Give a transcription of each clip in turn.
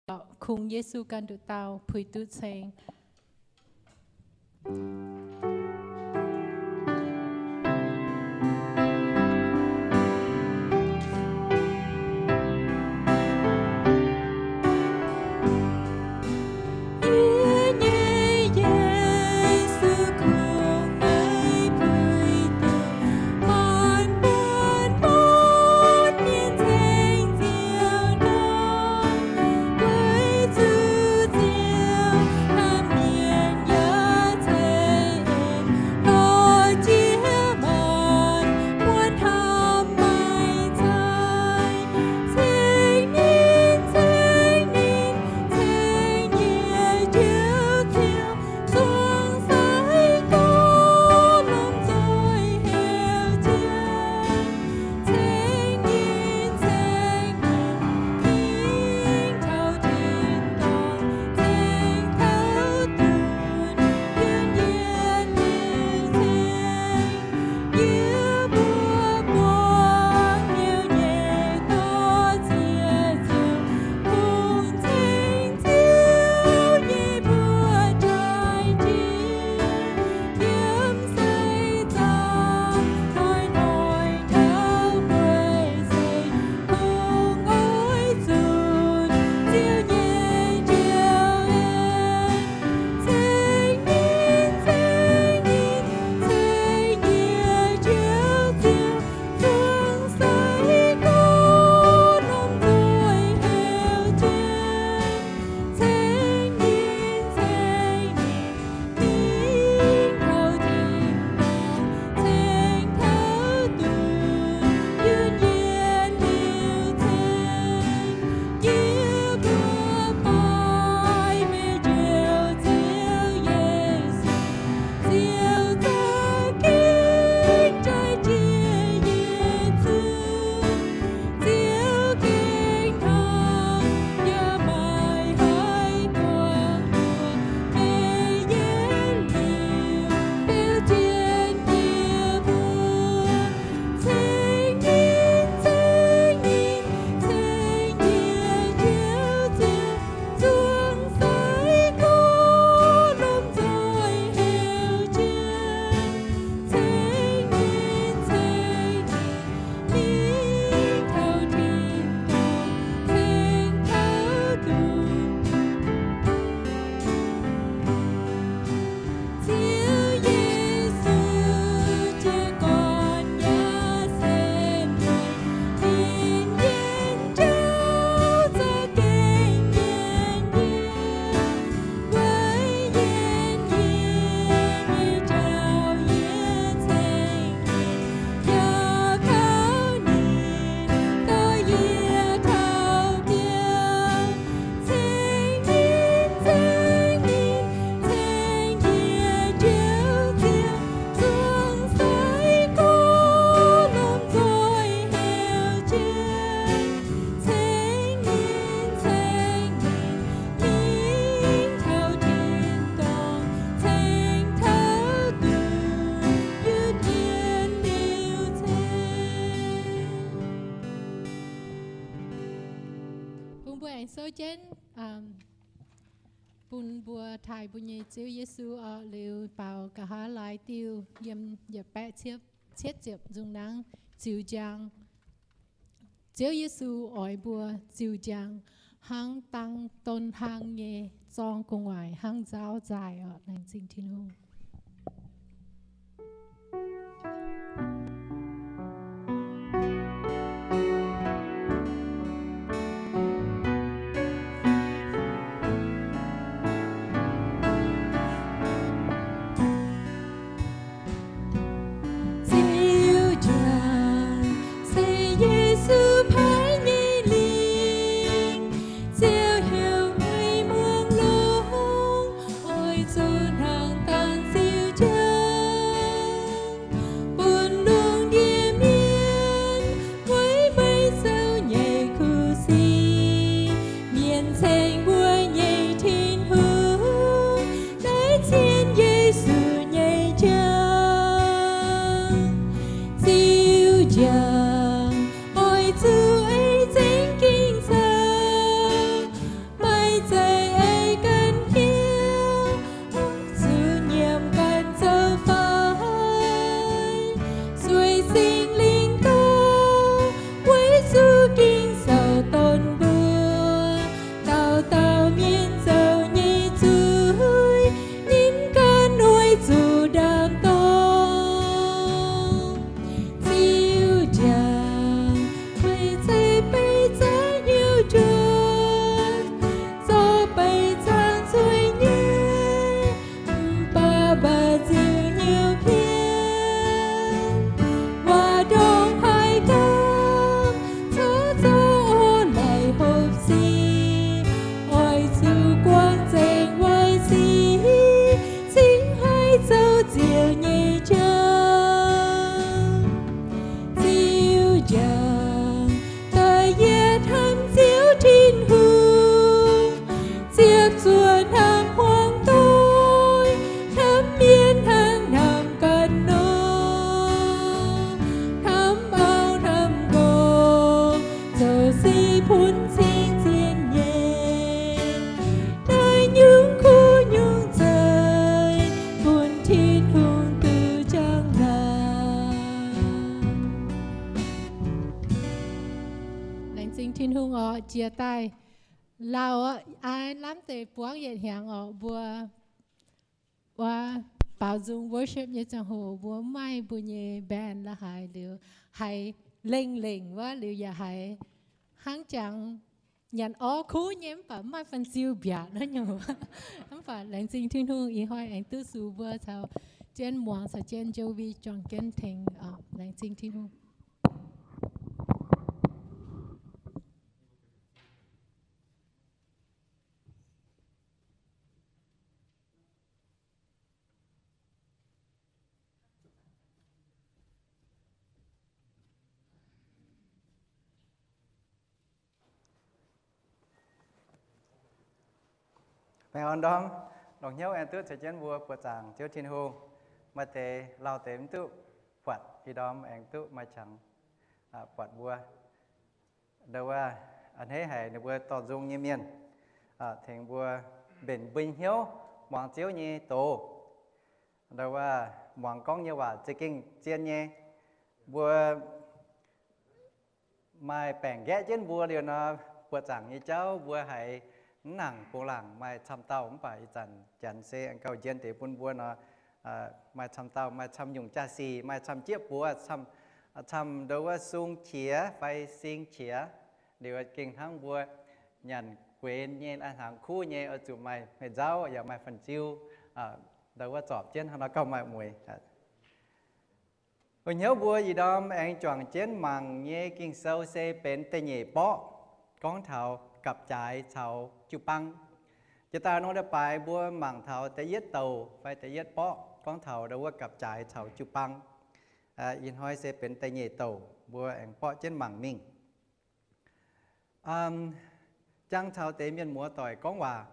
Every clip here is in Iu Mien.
Kungx Yesu ganh nduqc dauh puix duqv ceng. Bun mbuo aengx souv jienv, bun mbuo taaih mbuo nyei Ziouv Yesu orqc, liuz baaux nqa'haav laaix diuh yiem yietc baeqv cietv ziepc nzung nangv, ziux njang. Ziouv Yesu oix mbuo ziux njang hnangv dangh don hlang nyei zorng gu'nguaaic hnangv nzaauv nzaaih orqc. Laengz zingh Tin-Hungh. Ziux njang se Yesu paaiv nyei lingh, ziouc heuc meih muangx longx, oix zuqc hnangv dangh ziux njang, bun lungh ndiev mienh weic meih zoux nyei kuv sic. Mienh ceng mbuo nyei Tin-Hungh, naaiv cien Yesu nyei njang. Ziux njang oix zuqc ei zengc gengh zoux. jiex daaih lauh aqv, aav lamh deix buangv yietc hnyangx orqc. Mbuo wuov baaux nzung worship nyei ziangh hoc mbuo mv maaih mbuo nyei band la'haaix liuz, haiz lengh lengh wuov liuz yaac haiz hnangv jangx nyanc orv kuv nyei mv baac mv maaih fan-ziu mbiaatc naaiv nyungc. Mv baac laengz zingh Tin-Hungh ih hnoi aengx duqv sux mbuo caux jienv muangx caux jienv Jovi juangc jienv tengx. Laengz zingh Tin-Hungh. Baengh orn ndorm, longc hnyouv aengx duqv caux jienv mbuo buoqc zaangc Ziouv Tin-Hungh. Maaih deix lauh deix mv duqv buatc, ih ndorm aengx duqv maaih qangx buatc mbuo. Ndau wuov a'hneiv haic ninh mbuo dorh nzung nyei mienh tengx mbuo mbenc mbuo nyei hnyouv muangx Ziouv nyei doz. Ndau wuov muangx gorngv nyei waac za'gengh zien nyei. Mbuo maaih baengc nqaeqv jienv mbuo liuz nor, buoqc zaangc nyei jauv mbuo haiz mv nangc bungx laangc maaih camv dauh, mv baac ih zanc Janx se aengx gauh njien deix bun mbuo nor, maaih camv dauh, maaih camv nyungc jaa-sic, maaih camv jieqv buoz, camv ndau wuov sung qiex fai sing qiex, liuz gengh hnangv mbuo nyanc gueix nyei, lai-hnaangx kuv nyei, oix zuqc maaih hmei-nzauv yaac maaih fan-ziu, ndau wuov zorpc jienv hnangv nor gauh maaih mueiz. Mbuo hnyouv mbuo ih ndorm aengx juangc jienv mangc nyei Ging-Sou se benx da'nyeic borqv, gorngv taux gapv-jaaix caux jiu-baang. Jiex daaih norm leiz-baaix mbuo mangc taux da'yietv douc fai da'yietv borqv gorngv taux ndau wuov gapv-jaaix caux jiu-baang. Ih hnoi se benx da'nyeic douc mbuo aengx borqv jienv mangc mingh. Jang caux deix mienh muoz doic gorngv waac,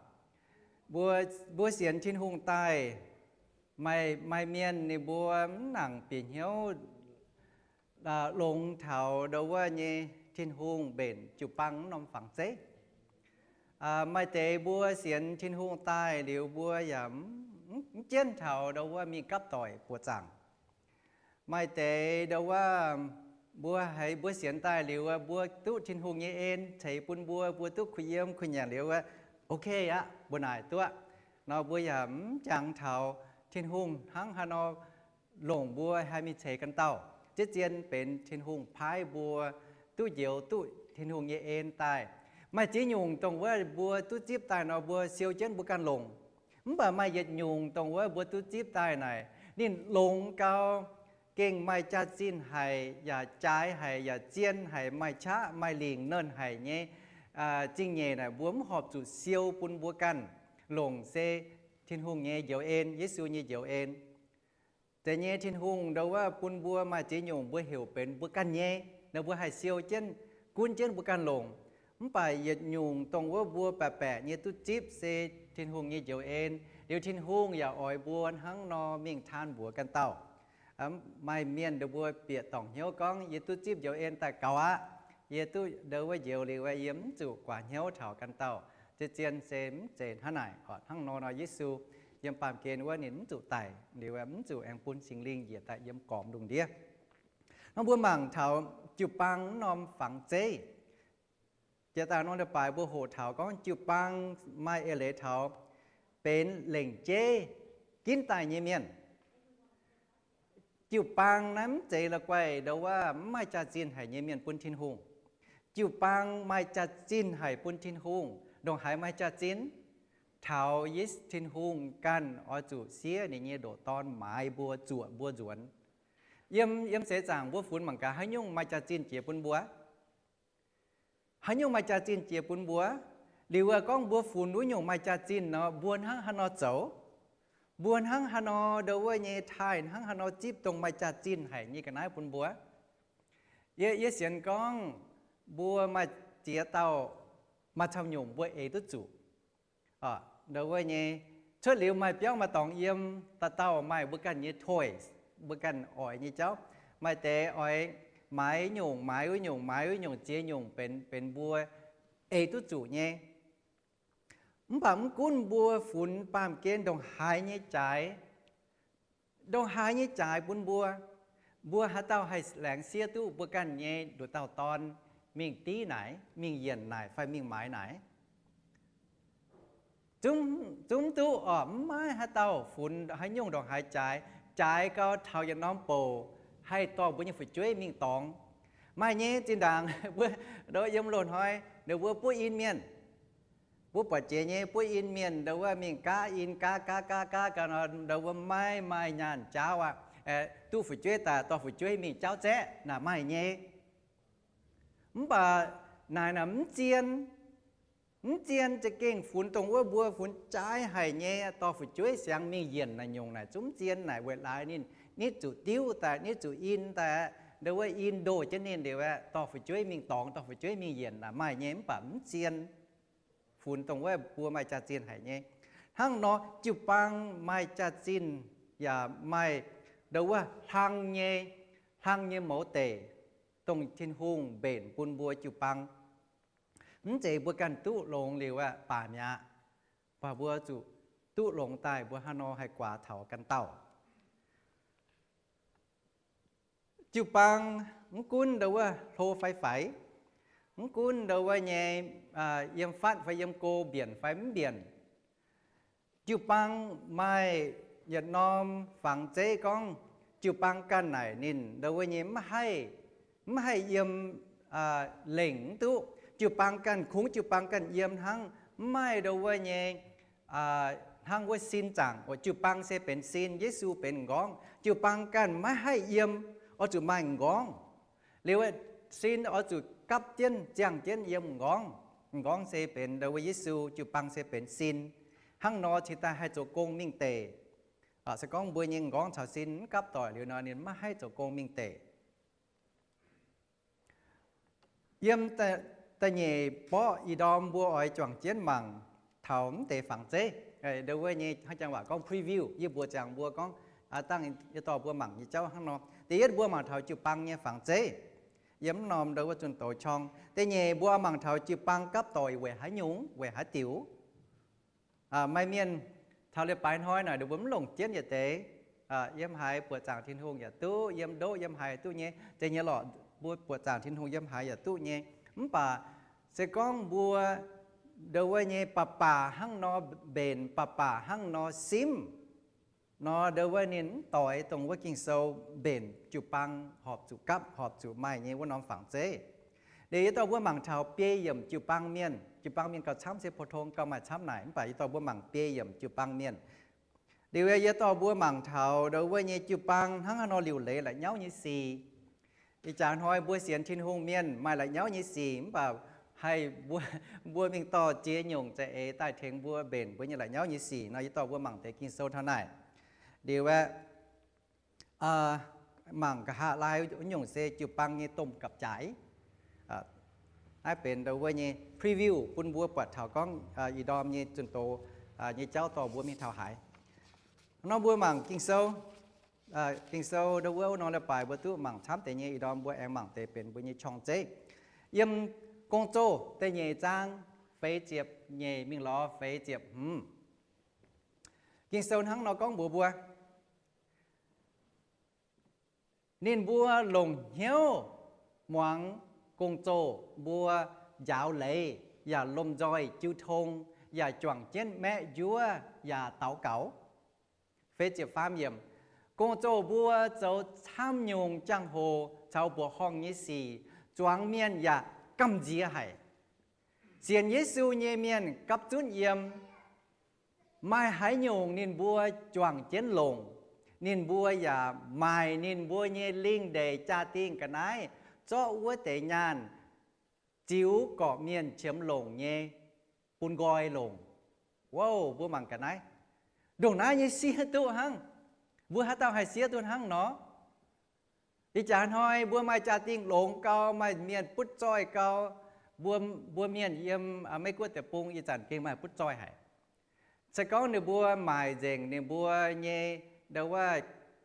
mbuo, mbuo sienx Tin-Hungh daaih, maaih, maaih mienh ninh mbuo mv nangc bieqc hnyouv longx taux ndau wuov nyei Tin-Hungh mbenc jiu-baang wuov norm fangx zeiv. Maaih deix mbuo sienx Tin-Hungh daaih liuz mbuo yaac mv jienv taux ndau wuov mingh gapv doic buoqc zaangc. Maaih deix ndau wuov mbuo haiz mbuo sienx daaih liuz, mbuo duqv Tin-Hungh nyei en ceix bun mbuo, mbuo duqv kuh yiem kuh nyanc liuz, ok aqv, mbuo naaic duqv nor, mbuo yaac mv jangx taux Tin-Hungh hnangv haaix nor longc mbuo haih mingh ceix ganh dauh. Ziex zien benx Tin-Hungh paaiv mbuo duqv njoux duqv Tin-Hungh nyei en daaih. Maaih ziex nyungc dongh wuov mbuo duqv zipv daaih nor, mbuo siou jienv mbuo ganh longc. Mv baac maaih yietc nyungc dongh wuov mbuo duqv zipv daaih naaic, ninh longx gau, gengh maaih jaax-zinh haic, yaac jaaix haic, yaac zien haic, maaih qaqv maaih lingc nernh haic nyei zingh nyeic naaic, mbuo mv horpc zuqc siou bun mbuo ganh longc, se Tin-Hungh nyei njoux en, Yesu nyei njoux en. Deix nyei Tin-Hungh ndau wuov bun mbuo maaih ziex nyungc mbuo heuc benx mbuo ganh nyei, nor mbuo haih siou jienv, gunv jienv mbuo ganh longc. Mv baac yietc nyungc dongh wuov mbuo baeqc baeqc nyei duqv zipv se Tin-Hungh nyei njoux en, liuz Tin-Hungh yaac oix mbuo hnangv nor mingh taan mbuox ganh dauh. Maaih mienh ndau mbuo bieqc dorngc hnyouv gorngv, yie duqv zipv njoux en daaih gaux aqv. Yie duqv ndau wuov njoux liuz, yie mv zuqc guaax hnyouv taux ganh dauh. Ziex zien se mv zeiz hnangv naaic. Hnangv nor nor Yesu yiem baamh gen wuov ninh mv zuqc daic liuz, mv zuqc aengx bun Singx Lingh njiec daaih yiem gormx lungh ndiev. Nor mbuo mangc taux jiu-baang wuov norm fangx zeiv. Jiex daaih norm leiz-baaix mbuo hoqc taux gorngv jiu-baang maaih eix leiz taux benx lengc jeiv ginv daaih nyei mienh. Jiu-baang naaiv mv zeiz la'guaih ndau wuov mv maaih jaax-zinh haic nyei mienh bun Tin-Hungh. Jiu-baang maaih jaax-zinh haic bun Tin-Hungh. Ndongc haaix maaih jaax-zinh? Taux Yesu, Tin-Hungh ganh oix zuqc siev ninh nyei ndoqc Dorn maaiz mbuo, zuoqc mbuo nzuonx. Yiem, yiem seix zaangc mbuo funx mangc gaax haaix nyungc maaih jaax-zinh jiex bun mbuo. Haaix nyungc maaih jaax-zinh jiex bun mbuo? Liuz gorngv mbuo funx wuov nyungc maaih jaax-zinh nor, mbuo hnangv haaix nor zoux? Mbuo hnangv haaix nor ndau wuov nyei taaih, hnangv haaix nor zipv dongh maaih jaax-zinh haic nyei ga'naaiv bun mbuo? Yie, yie sienx gorngv mbuo maaih ziex dauh maaih camv nyungc mbuo eix duqv zuqc. Ndau wuov nyei cuotv liuz maaih biauv maaih dorngx yiem, dauh dauh maaih mbuo ganh nyei toys, mbuo ganh oix nyei jauv. Maaih deix oix maaiz nyungc maaiz wuov nyungc, maaiz wuov nyungc ziex nyungc benx, benx mbuo eix duqv zuqc nyei. Mv baac mv gunv mbuo funx baamh gen ndongc haaix nyei jaaix, ndongc haaix nyei jaaix bun mbuo, mbuo haaix dauh haih laengz siev duqv mbuo ganh nyei nduqc dauh dorn mingh div naaic, mingh yienc naaic fai mingh maaiz naaic. Zungv duqv oc, mv maaih haaix dauh funx haaix nyungc ndongc haaix jaaix, jaaix gau taux yietc norm bouc haih dorh mbuo nyei fu'jueiv mingh dorngx. Maaih nyei, zinh ndaangc mbuo ndo yiem loz-hnoi ninh mbuo buov in mienh, mbuo buatc jiex nyei, buov in mienh ndo wuov mingh gaav in, gaav gaav gaav gaav gaav nor, ndo wuov maiv maaih nyaanh jaauv aqv. Duqv fu'jueiv daaih dorh fu'jueiv mingh jaauv zaeqv naaic maaih nyei. Mv baac naaic naaic mv zien, mv zien za'gengh funx dongh wuov mbuo funx jaaix haic nyei dorh fu'jueiv siangx mingh yienc naaic nyungc naaic zungv mv zien naaic weic laaix ninh nitv zuqc diuv daaih, nitv zuqc in daaih, ndo wuov in ndoh jienv ninh liuz aeqv, dorh fu'jueiv mingh dorngx, dorh fu'jueiv mingh yienc naaic maaih nyei mv baac mv zien. Funx dongh wuov mbuo maaih jaax-zinh haic nyei. Hnangv nor jiu-baang maaih jaax-zinh yaac maaih ndo wuov hlang nyei, hlang nyei mouz deic, dongh Tin-Hungh mbenc bun mbuo jiu-baang. Mv zeiz mbuo ganh duqv longx liuz aeqv, baac mi'aqv. Mv baac mbuo zuqc duqv longx daaih mbuo hnangv nor haih guaax taux ganh dauh. Jiu-baang mv gunv ndo wuov hlo fai faix, mv gunv ndo wuov nyei yiem fatv fai yiem go, mbienc fai mv mbienc, jiu-baang maaih yietc norm fangx zeiv gorngv jiu-baang ganh naaic ninh ndo wuov nyei mv haih, mv haih yiem lengc mv duqv. Jiu-baang ganh kungx jiu-baang ganh yiem hnangv, mv maaih ndo wuov nyei hnangv wuov sin zaangc. Jiu-baang se benx sin, Yesu benx m'nqorngv. Jiu-baang ganh maiv haih yiem, oix zuqc maaih m'nqorngv. Liuz sin oix zuqc gapv jienv ziangh jienv yiem m'nqorngv. M'nqorngv se benx ndo wuov Yesu, jiu-baang se benx sin. Hnangv nor cingx daaih haih zoux gong mingh deic. Se gorngv mbuo nyei m'nqorngv caux sin mv gapv doic liuz nor, ninh maiv haih zoux gong mingh deic. Yiem da'nyeic borqv ih ndorm mbuo oix juangc jienv mangc taux mv deix fangx zeiv. Ndo wuov nyei hnangv jangx waac gorngv preview, yie mbuox ziangx mbuo gorngv, dangh yie dorh mbuo mangc nyei jauv hnangv nor. Da'yietv mbuo mangc taux jiu-baang nyei fangx zeiv. Yiem mv norm ndo wuov zunh doz qorng. Da'nyeic mbuo mangc taux jiu-baang gapv doic weic haaix nyungc, weic haaix diuc. Maaih mienh taux leiz-baaix hnoi naaic ninh mbuo mv longc jienv yietc deix. Yiem haaix buoqc zaangc Tin-Hungh yaac duqv, yiem ndoqv yiem haaix duqv nyei. Deix nyei lorqc, mbuo buoqc zaangc Tin-Hungh yiem haaix yaac duqv nyei. Mv baac se gorngv mbuo ndo wuov nyei baac baac hnangv nor mbenc, baac baac hnangv nor simv nor, ndo wuov ninh mv doix dongh wuov Ging-Sou mbenc jiu-baang horpc zuqc gapv, horpc zuqc maaih nyei wuov norm fangx zeiv. Liuz yie dorh mbuo mangc taux biei yiemc jiu-baang mienh. Jiu-baang mienh gauh camv se pou-tong gauh maaih camv naaic, mv baac yie dorh mbuo mangc biei yiemc jiu-baang mienh. Liuz yie dorh mbuo mangc taux ndo wuov nyei jiu-baang hnangv haaix nor liuc leiz la'nyauv nyei sic. Ih jaax hnoi mbuo sienx Tin-Hungh mienh maaih la'nyauv nyei sic, mv baac haih mbuo, mbuo mingh dorh ziex nyungc za'eix daaih tengx mbuo mbenc mbuo nyei la'nyauv nyei sic nor, yie dorh mbuo mangc deix Ging-Sou taux naaic. Liuz aeqv, mangc nqa'haav laai wuov nyungc se jiu-baang nyei domh gapv-jaaix. Naaiv benx ndo wuov nyei preview bun mbuo buatc taux gorngv ih ndorm nyei zunh doz nyei jauv dorh mbuo mingh taux haaix. Nor mbuo mangc Ging-Sou, Ging-Sou ndo wuov wuov norm leiz-baaix mbuo duqv mangc camv deix nyei. Ih ndorm mbuo aengx mangc deix benx mbuo nyei qorng zeiv. Yiem Gong-Zoh da'nyeic zaang feix ziepc nyeic mingh lorz feix ziepc hmz. Ging-Sou hnangv nor gorngv mbuox mbuo, ninh mbuo longc hnyouv muangx gong-zoh mbuo njaaux leiz, yaac lomh nzoih jiu tong, yaac juangc jienv maeqv njuov yaac daux gaux. Gong-zoh mbuo zoux camv nyungc jangx-hoc caux mbuoqc horngh nyei sic, zuangx mienh yaac gamh nziex haic. Sienx Yesu nyei mienh gapv zunv yiem, maaih haaix nyungc ninh mbuo juangc jienv longc, ninh mbuo yaac maaic ninh mbuo nyei lingh ndeic jaa-dingh ga'naaiv zorqv wuov deix nyaanh ziux gorqv-mienh qiemx longc nyei, bun nqoi longc. Wow, mbuo mangc ga'naaiv, ndongc naaiv nyei siev duqv hnangv. Mbuo haaix dauh haih siev duqv hnangv nor? Ih jaax hnoi mbuo maaih jaa-dingh longx gau, maaih mienh butv zoih gau. Mbuo, mbuo mienh yiem Meiv-Guoqv deic-bung ih zanc gengh maaih butv zoih haic. Se gorngv ninh mbuo maaic nzengc ninh mbuo nyei ndo wuov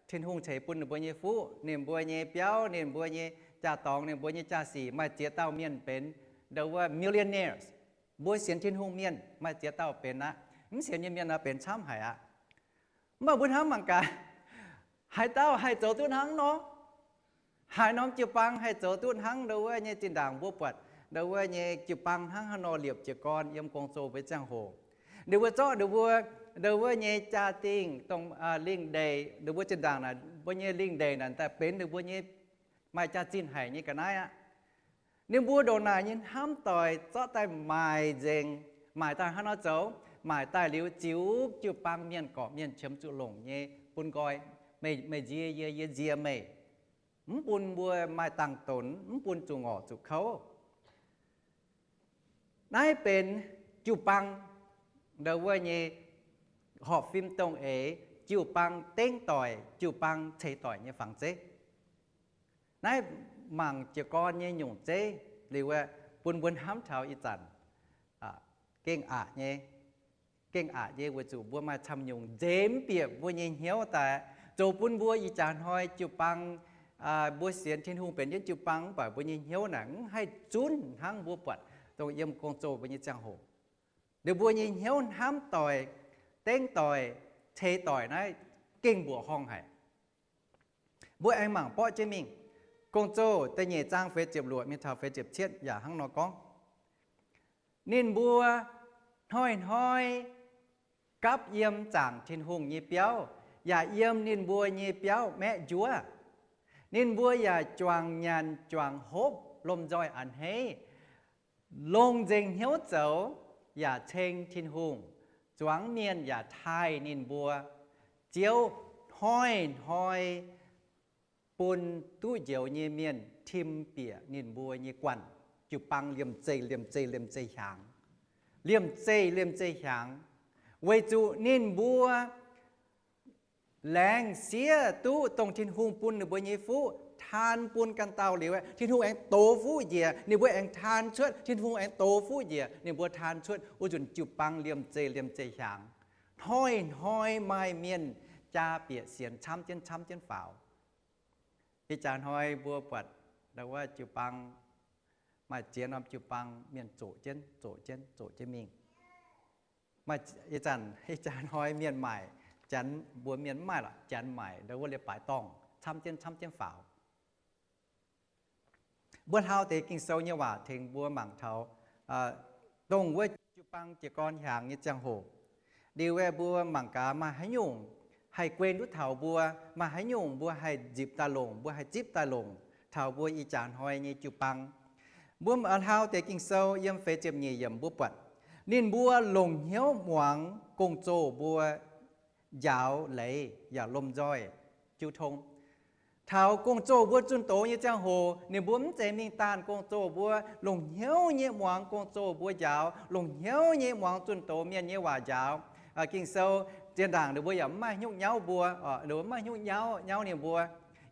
Tin-Hungh ceix bun ninh mbuo nyei fuqv, ninh mbuo nyei biauv, ninh mbuo nyei jaa-dorngx, ninh mbuo nyei jaa-sic, maaih ziex dauh mienh benx ndo wuov millionaires. Mbuo sienx Tin-Hungh mienh maaih ziex dauh benx aqv. Mv sienx nyei mienh nor benx camv haic aqv. Mv baac mbuo hnamv mangc gaax, haaix dauh haih zoux duqv hnangv nor? Haaix norm jiu-baang haih zoux duqv hnangv ndau wuov nyei zinh ndaangc mbuo buatc ndau wuov nyei jiu-baang hnangv haaix nor liepc jiez gorn yiem gong-zoh mbuo ziangh hoc. Ninh mbuo zorqv ninh mbuo ndau wuov nyei jaa-dingh dongh lingh ndeic, ninh mbuo zinh ndaangc naaic mbuo nyei lingh ndeic naaic daaih benx ninh mbuo nyei maaih jaax-zinh haic nyei ga'naaiv aqv. Ninh mbuo ndongc naaic nyei hnamv doic zorqv daaih maaic nzengc. Maaic daaih hnangv nor zoux, maaic daaih liuz ziux jiu-baang mienh gorqv mienh qiemx zuqc longc nyei bun nqoi, meih nzie yie, yie nzie meih, mv bun mbuo maaih dangh donx, mv bun zuqc ngorc zuqc kouv. Naaiv benx jiu-baang ndau wuov nyei horpc fim dongh eix jiu-baang dengv doic, jiu-baang ceix doic nyei fangx zeiv. Naaiv mangc jiez gorn nyei nyungc zeiv liuz aeqv, bun mbuo hnamv taux ih zanc gengh aqc nyei, gengh aqc nyei weic zuqc mbuo maaih camv nyungc nzemx bieqc mbuo nyei hnyouv daaih, zoux bun mbuo ih jaax hnoi jiu-baang mbuo sienx Tin-Hungh benx jienv jiu-baang mv baac mbuo nyei hnyouv naaic mv haih zunv hnangv mbuo buatc dongh yiem gong-zoh mbuo nyei ziangh hoc. Ninh mbuo nyei hnyouv hnamv doic, dengv doic, ceix doic naaiv gengh mbuoqc horngh haic. Mbuo aengx mangc borqv jienv mingh, Gong-Zoh da'nyeic zaang feix ziepc luoqc mingh taux feix ziepc cietv yaac hnangv nor gorngv, ninh mbuo hnoi-hnoi gapv yiem zaangc Tin-Hungh nyei biauv, yaac yiem ninh mbuo nyei biauv maeqv njuov. Ninh mbuo yaac juangc nyanc juangc hopv lomh nzoih a'hneiv, longc nzengc hnyouv zoux, yaac ceng Tin-Hungh, zuangx mienh yaac taaih ninh mbuo. Ziouv hnoi-hnoi bun duqv njoux nyei mienh tim bieqc ninh mbuo nyei guanh, jiu-baang liemh zeih liemh zeih liemh zeih hiaangx, liemh zeih liemh zeih hiaangx, weic zuqc ninh mbuo laengz siev duqv dongh Tin-Hungh bun ninh mbuo nyei fuqv taan bun ganh dauh liuz, Tin-Hungh aengx dox fuqv njiec, ninh mbuo aengx taan cuotv, Tin-Hungh aengx dox fuqv njiec, ninh mbuo taan cuotv, wuov nzunc jiu-baang liemh zeih liemh zeih hiaangx. Hnoi-hnoi maaih mienh jaa bieqc sienx camv jienv camv jienv faaux. Ih jaax hnoi mbuo buatc ndau wuov jiu-baang, maaih ziex norm jiu-baang mienh zoqc jienv zoqc jienv zoqc jienv mingh. Maaih ih zanc, ih jaax hnoi mienh maaic, janx mbuo mienh mv maaih lorqc, janx maaic ndau wuov leiz-baaix dorngh camv jienv camv jienv faaux. Mbuo hlaau deix Ging-Sou nyei waac tengx mbuo mangc taux dongh wuov jiu-baang jiez gorn hiaangx nyei ziangh hoc. Liuz aeqv, mbuo mangc gaax maaih haaix nyungc haih guen duqv taux mbuo, maaih haaix nyungc mbuo haih nzipc daaih longc, mbuo haih zipv daaih longc taux mbuo ih jaax hnoi nyei jiu-baang. Mbuo hlaau deix Ging-Sou yiem feix ziepc nyeic yiemc mbuo buatc, ninh mbuo longc hnyouv muangx gong-zoh mbuo njaaux leiz yaac lomh nzoih jiu tong. Taux gong-zoh mbuo zunh doz nyei ziangh hoc, ninh mbuo mv zeiz mingh daanh gong-zoh mbuo, longc hnyouv nyei muangx gong-zoh mbuo njaaux, longc hnyouv nyei muangx zunh doz mienh nyei waac njaaux. Ging-Sou zinh ndaangc ninh mbuo yaac mv maaih hnyouv nyauv mbuo, ninh mbuo mv maaih hnyouv nyauv, nyauv ninh mbuo.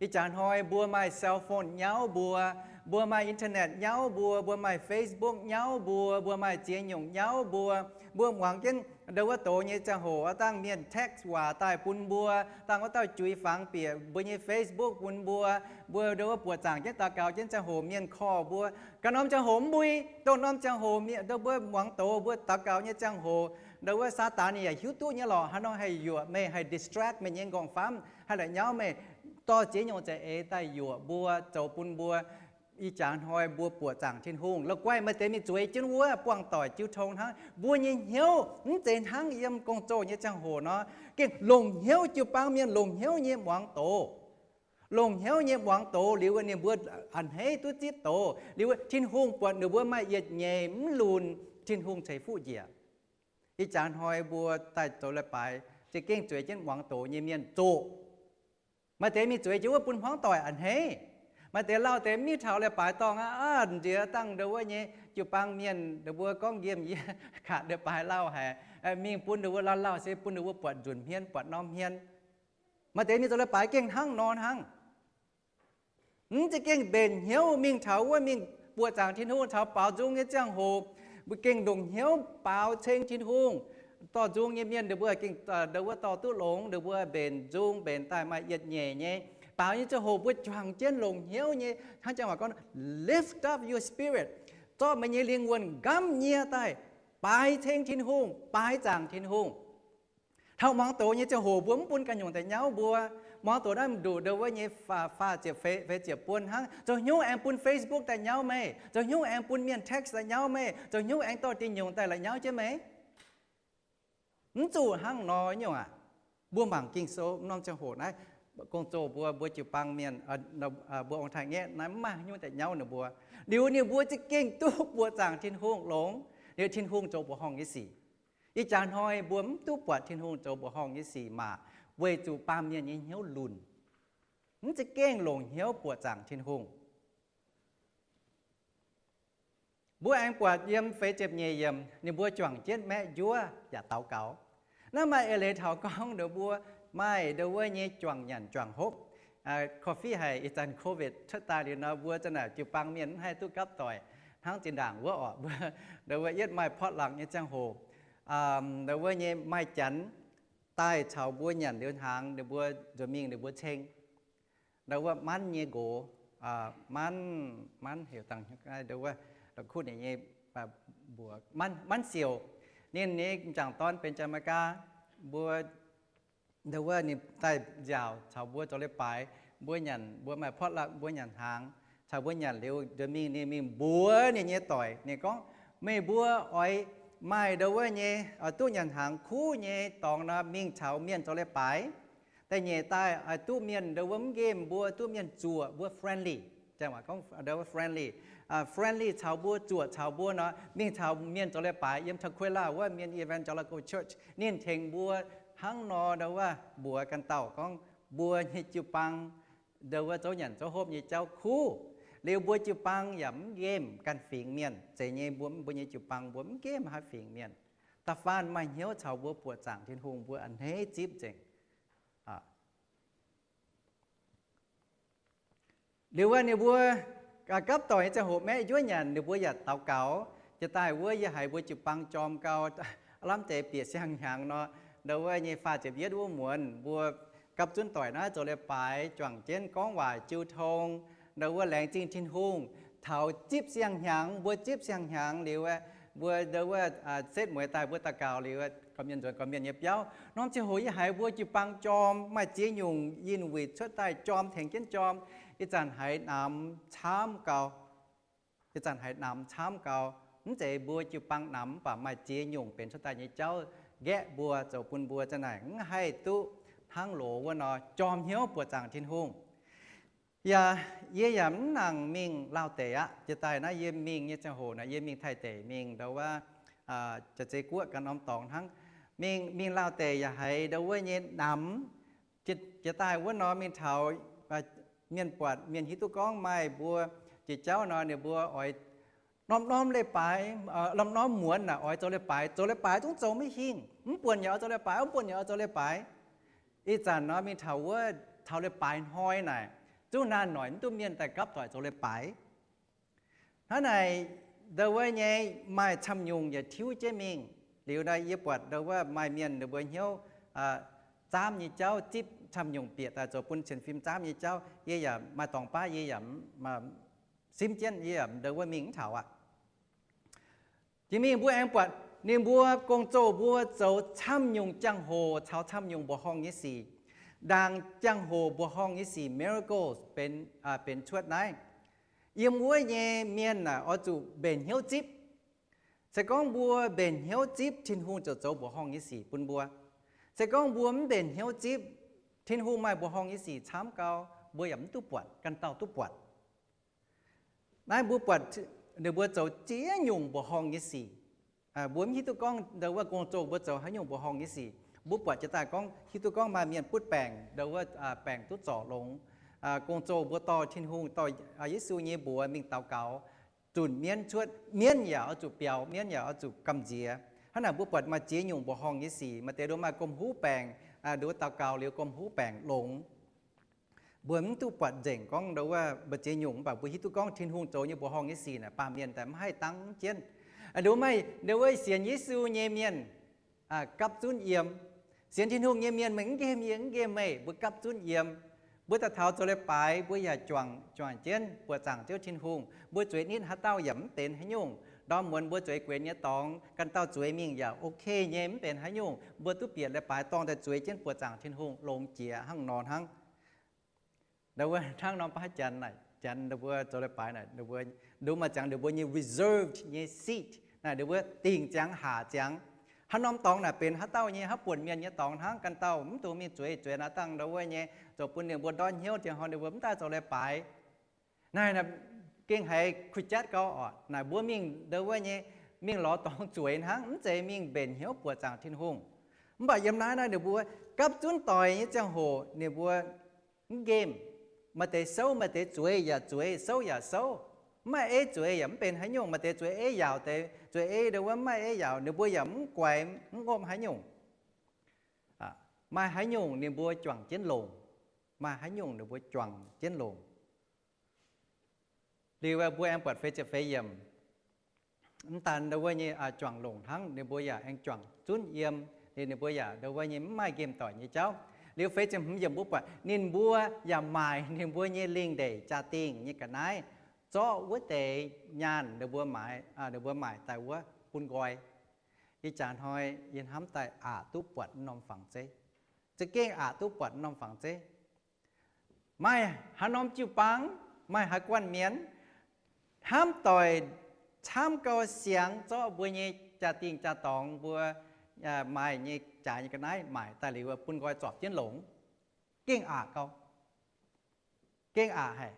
Ih jaax hnoi mbuo maaih cell phone nyauv mbuo, mbuo maaih internet nyauv mbuo, mbuo maaih Facebook nyauv mbuo, mbuo maaih ziex nyungc nyauv mbuo. Mbuo muangx jienv ndau wuov doz nyei ziangh hoc, dangh mienh text waac daaih bun mbuo, dangh wuov dauh juiz fangx bieqc mbuo nyei Facebook bun mbuo, mbuo ndau wuov buoqc zaangc jienv daux gaux jienv ziangh hoc mienh korv mbuo. Ganh norm ziangh hoc mv mbui, dongh norm ziangh hoc mienh, ndau mbuo muangx doz mbuo daux gaux nyei ziangh hoc, ndau wuov Saadaan ninh yaac hiuv duqv nyei lorqc, haaix nor haih yuoqc meih, haih distract meih nyei nqorngv-famv, haih la'nyauv meih, dorh ziex nyungc za'eix daaih yuoqc mbuo, zoux bun mbuo ih jaax hnoi mbuo buoqc zaangc Tin-Hungh. La'guaih maaih deix mingh zueiz jienv wuov buangh doic jiu tong hnangv. Mbuo nyei hnyouv mv zeiz hnangv yiem gong-zoh nyei ziangh hoc nor, gengh longc hnyouv, jiu-baang mienh longc hnyouv nyei muangx doz. Longc hnyouv nyei muangx doz liuz, ninh mbuo a'hneiv duqv zipv doz liuz, Tin-Hungh buatc ninh mbuo maaih yietc nyeic mv lunc, Tin-Hungh ceix fuqv njiec. Ih jaax hnoi mbuo daaih zoux leiz-baaix za'gengh zueiz jienv muangx doz nyei mienh zoqc. Maaih deix mingh zueiz jienv wuov bun hmuangv doic a'hneiv. Maaih deix lauh deix mv hiuv taux leiz-baaix dorngh aqv, aav nziex dangh ndau wuov nyei jiu-baang mienh, ndau mbuo gorngv nqemh yie katc leiz-baaix lauh haic, mingh bun ndau wuov lauh lauh se bun ndau wuov buatc nzunc hmien, buatc norm hmien. Maaih deix mingh zoux leiz-baaix gengh hnangv nor hnangv. Mv za'gengh mbenc hnyouv mingh taux wuov mingh buoqc zaangc Tin-Hungh taux baaux nzung nyei ziangh hoc, mbuo gengh ndongc hnyouv baaux ceng Tin-Hungh. Dorh nzung nyei mienh ndau mbuo gengh ndau wuov dorh duqv longx, ndau mbuo mbenc nzung mbenc daaih maaih yietc nyeic nyei. Baaux nyei ziangh hoc mbuo juangc jienv longc hnyouv nyei, hnangv janx waac gorngv, lift up your spirit, zorqv meih nyei lingh wuonh nqamv nyie daaih baaix ceng Tin-Hungh, baaix zaangc Tin-Hungh. Taux muangx doz nyei ziangh hoc mbuo mv bun ganh nyungc daaih nyauv mbuo. Muangx doqc naaiv m'nduqc ndau wuov nyei faah, faah ziepc feix, feix ziepc buon hnangv. Zoux hnyouv aengx bun Facebook daaih nyauv meih. Zoux hnyouv aengx bun mienh text daaih nyauv meih. Zoux hnyouv aengx dorh dinc nyungc daaih la'nyauv jienv meih. Mv zuqc hnangv nor nyungc aac. Mbuo mangc Ging-Sou norm ziangh hoc naaiv, gong-zoh mbuo, mbuo jiu-baang mienh, mbuo ong-taaix-ngaeqv naaiv mv maaih nyungc daaih nyauv ninh mbuo. Liuz ninh mbuo za'gengh duqv buoqc zaangc Tin-Hungh longx. Liuz Tin-Hungh zoux mbuoqc horngh nyei sic. Ih jaax hnoi mbuo mv duqv buatc Tin-Hungh zoux mbuoqc horngh nyei sic maah, weic zuqc baamh mienh nyei hnyouv lunc, mv za'gengh longc hnyouv buoqc zaangc Tin-Hungh. Mbuo aengx buatc yiem feix ziepc nyeic yiemc, ninh mbuo juangc jienv maeqv njuov yaac daux gaux. Naaiv maaih eix leiz taux gorngv ninh mbuo maaih ndau wuov nyei juangc nyanc juangc hopv. Korv-fiqv haic, ih zanc COVID cuotv daaih liuz nor, mbuo za'naaic jiu-baang mienh mv haih duqv gapv doic hnangv zinh ndaangc wuov orqc. Mbuo ndau wuov yietv maaih potluck nyei ziangh hoc, ndau wuov nyei maaih janx daaih caux mbuo nyanc liuz hnaangx, ninh mbuo nzuonx mingh ninh mbuo ceng ndau wuov manv nyei nqox, manv, manv heuc dangh, ndau wuov, la'kuqv ninh nyei mbuox, manv siouc. Ninh nyei m'jangc dorn benx Janx-Meigaa. Mbuo ndau wuov ninh daaih nziaauc caux mbuo zoux leiz-baaix, mbuo nyanc, mbuo maaih potluck, mbuo nyanc hnaangx, caux mbuo nyanc liuz nzuonx mingh ninh mingh mbuox ninh nyei doic, ninh gorngv, meih mbuo oix maaih ndau wuov nyei, oix duqv nyanc hnaangx kuv nyei dorngx nor, mingh caux mienh zoux leiz-baaix. Da'nyeic daaih oix duqv mienh ndau wuov mv nqemh mbuo, duqv mienh zuoqc mbuo, friendly. Janx waac gorngv ndau wuov friendly. Friendly caux mbuo, zuoqc caux mbuo nor, mingh caux mienh zoux leiz-baaix yiem Tukwila wuov Mienh Evangelical Church, ninh tengx mbuo hnangv nor ndau wuov mbuox ganh dauh gorngv mbuo nyei jiu-baang ndau wuov zouv nyanc zouv hopv nyei jauv kuv. Liuz mbuo jiu-baang yaac mv nqemh ganh fingx mienh. Zeiz nyei, mbuo, mbuo nyei jiu-baang mbuo mv nqemh haaix fingx mienh. Da'faanh maaih hnyouv caux mbuo buoqc zaangc Tin-Hungh, mbuo a'hneiv zipv nzengc. Liuz wuov ninh mbuo gapv doic nyei ziangh hoc maeqv njuov nyanc, ninh mbuo yaac daux gaux. Jiex daaih wuov yie haiz mbuo jiu-baang jorm gau, lamh deix bieqc siang-hnyangx nor, ndau wuov nyei faah ziepc yietv wuov muonz mbuo gapv zunv doic naaiv zoux leiz-baaix, juangc jienv gorngv waac jiu tong, ndau wuov laengz zingh Tin-Hungh, taux zipv siang-hnyangx, mbuo zipv siang-hnyangx liuz, mbuo ndau wuov setv mueiz daaih mbuo daux gaux liuz, gorqv-mienh nzuonx gorqv-mienh nyei biauv. Norm ziangh hoc yie haiz mbuo jiu-baang jorm, maaih ziex nyungc yinh wuic cuotv daaih jorm, tengx jienv jorm. Ih zanc haiz namx camv gau. Ih zanc haiz namx camv gau. Mv zeiz mbuo jiu-baang namx, mv baac maaih ziex nyungc benx cuotv daaih nyei jauv nqaeqv mbuo, zoux bun mbuo za'naaic mv haih duqv hnangv loz wuov nor jorm hnyouv buoqc zaangc Tin-Hungh. Yaac yie yaac mv nangc mingh Laauh deic aqv. Jiex daaih naaiv yie mingh nyei ziangh hoc naaic, yie mingh Taiv deic, mingh ndau wuov jaav-zei guoqv ganh norm dorngx hnangv. Mingh, mingh Laauh deic yaac haiz ndau wuov nyei namx. Jiex daaih wuov nor mingh taux mienh buatc, mienh hiuv duqv gorngv maaih mbuo jiex jauv nor, ninh mbuo oix norm-norm leiz-baaix, norm-norm muonz naaic oix zoux leiz-baaix. Zoux leiz-baaix zungv zoux maiv hingh. Mv buonc yaac oix zoux leiz-baaix, mv buonc yaac oix zoux leiz-baaix. Ih zanc nor mingh taux wuov taux leiz-baaix hnoi naaic, zungv naanh noic mv duqv mienh daaih gapv doic zoux leiz-baaix. Hnangv naaic, ndau wuov nyei maaih camv nyungc yaac tiuv jienv mingh. Liuz naaic yie buatc ndau wuov maaih mienh ninh mbuo hnyouv zaamv nyei jauv zipv camv nyungc bieqc daaih zoux bun sienx fim zaamv nyei jauv. Yie yaac maaih dorngx baav yie yaac simv jienv, yie yaac ndau wuov mingh mv taux aqv. Jiex mingh mbuo aengx buatc ninh mbuo gong-zoh mbuo zoux camv nyungc jangx-hoc caux camv nyungc mbuoqc horngh nyei sic. Ndaangc jangx-hoc mbuoqc horngh nyei sic, miracles, benx, benx cuotv naaiv. Yiem wuov nyei mienh naaic oix zuqc mbenc hnyouv zipv. Se gorngv mbuo mbenc hnyouv zipv, Tin-Hungh ziouc zoux mbuoqc horngh nyei sic bun mbuo. Se gorngv mbuo mv mbenc hnyouv zipv, Tin-Hungh maaih mbuoqc horngh nyei sic camv gau, mbuo yaac mv duqv buatc, ganh dauh duqv buatc. Naaiv mbuo buatc ninh mbuo zoux ziex nyungc mbuoqc horngh nyei sic. Mbuo mv hiuv duqv gorngv ndau wuov gong-zoh mbuo zoux haaix nyungc mbuoqc horngh nyei sic. Mbuo buatc jiex daaih gorngv, hiuv duqv gorngv maaih mienh butv baengc, ndau wuov baengc duqv zorc longx. Gong-zoh mbuo dorh Tin-Hungh, dorh Yesu nyei mbuox mingh daux gaux, zunc mienv cuotv. Mienv yaac oix zuqc biaux, mienv yaac oix zuqc gamh nziex. Hnangv naaic mbuo buatc maaih ziex nyungc mbuoqc horngh nyei sic. Maaih deix nduov maaih gomh huv baengc, nduov daux gaux liuz gomh huv baengc longx. Mbuo mv duqv buatc nzengc gorngv ndau wuov mbu'ziex nyungc, mv baac mbuo hiuv duqv gorngv Tin-Hungh zoux nyei mbuoqc horngh nyei sic naaic baamh mienh daaih mv haih dangv jienv. Nduov maaih ndau wuov sienx Yesu nyei mienh gapv zunv yiem. Sienx Tin-Hungh nyei mienh, meih mv nqemh yie, yie mv nqemh meih, mbuo gapv zunv yiem. Mbuo daaih taux zoux leiz-baaix mbuo yaac juangc, juangc jienv buoqc zaangc Ziouv Tin-Hungh. Mbuo zueiz nitv haaix dauh yaac mv benx haaix nyungc. Ndorm muonz mbuo zueiz guenx nyei dorngx, ganh dauh zueiz mingh yaac ok nyei, mv benx haaix nyungc. Mbuo duqv bieqc leiz-baaix dorngh daaih zueiz jienv buoqc zaangc Tin-Hungh longx jiex hnangv nor hnangv. Ndau wuov hnangv norm baav janx naaic, janx ninh mbuo zoux leiz-baaix naaic, ninh mbuo, nduov maaih ziangx ninh mbuo nyei reserved nyei seat naaic, ninh mbuo dingc ziangx, haac ziangx. Haaix norm dorngx naaic benx haaix dauh nyei, haaix buonc mienh nyei dorngx hnangv. Ganh dauh mv dungx mingh zueiz, zueiz naaiv dangh ndau wuov nyei, zoux bun ninh mbuo ndortv hnyouv, ziangh hoc ninh mbuo mv daaih zoux leiz-baaix. Naaiv gengh haiz kuh jatv gau oc. Naaic mbuo mingh ndau wuov nyei, mingh lorz dorngx zueiz hnangv, mv zeiz mingh mbenc hnyouv buoqc zaangc Tin-Hungh. Mv baac yiem naaiv naaiv ninh mbuo gapv zunv doic nyei ziangh hoc ninh mbuo mv nqemh. Maaih deix souv, maaih deix zueiz yaac zueiz, souv yaac souv. Mv maaih eiv zueiz yaac mv benx haaix nyungc. Maaih deix zueiz eiv yaauc, deix zueiz eiv ndau wuov mv maaih eiv yaauc, ninh mbuo yaac mv guaix, mv ngopv haaix nyungc. Maaih haaix nyungc ninh mbuo juangc jienv longc. Maaih haaix nyungc ninh mbuo juangc jienv longc. Liuz mbuo aengx buatc feix ziepc feix yiemc, mv daan ndau wuov nyei juangc longc hnangv, ninh mbuo yaac aengx juangc zunv yiem. Liuz ninh mbuo yaac ndau wuov nyei mv maaih nqemh doic nyei jauv. Liuz feix ziepc hmz yiemc mbuo buatc ninh mbuo yaac maaic ninh mbuo nyei lingh ndeic jaa-dingh nyei ga'naaiv zorqv wuov deix nyaanh ninh mbuo maaic, ninh mbuo maaic daaih wuov bun nqoi. Ih jaax hnoi yie hnamv daaih aqc duqv buatc norm fangx zeiv. Za'gengh aqc duqv buatc norm fangx zeiv. Maaih haaix norm jiu-baang, maaih haaix guanh mienh, hnamv doic camv gau siangx zorqv mbuo nyei jaa-dingh jaa-dorngx, mbuo maaih nyei jaaix nyei ga'naaiv maaic daaih liuz bun nqoi zorpc jienv longc. Gengh aqc gau. Gengh aqc haic.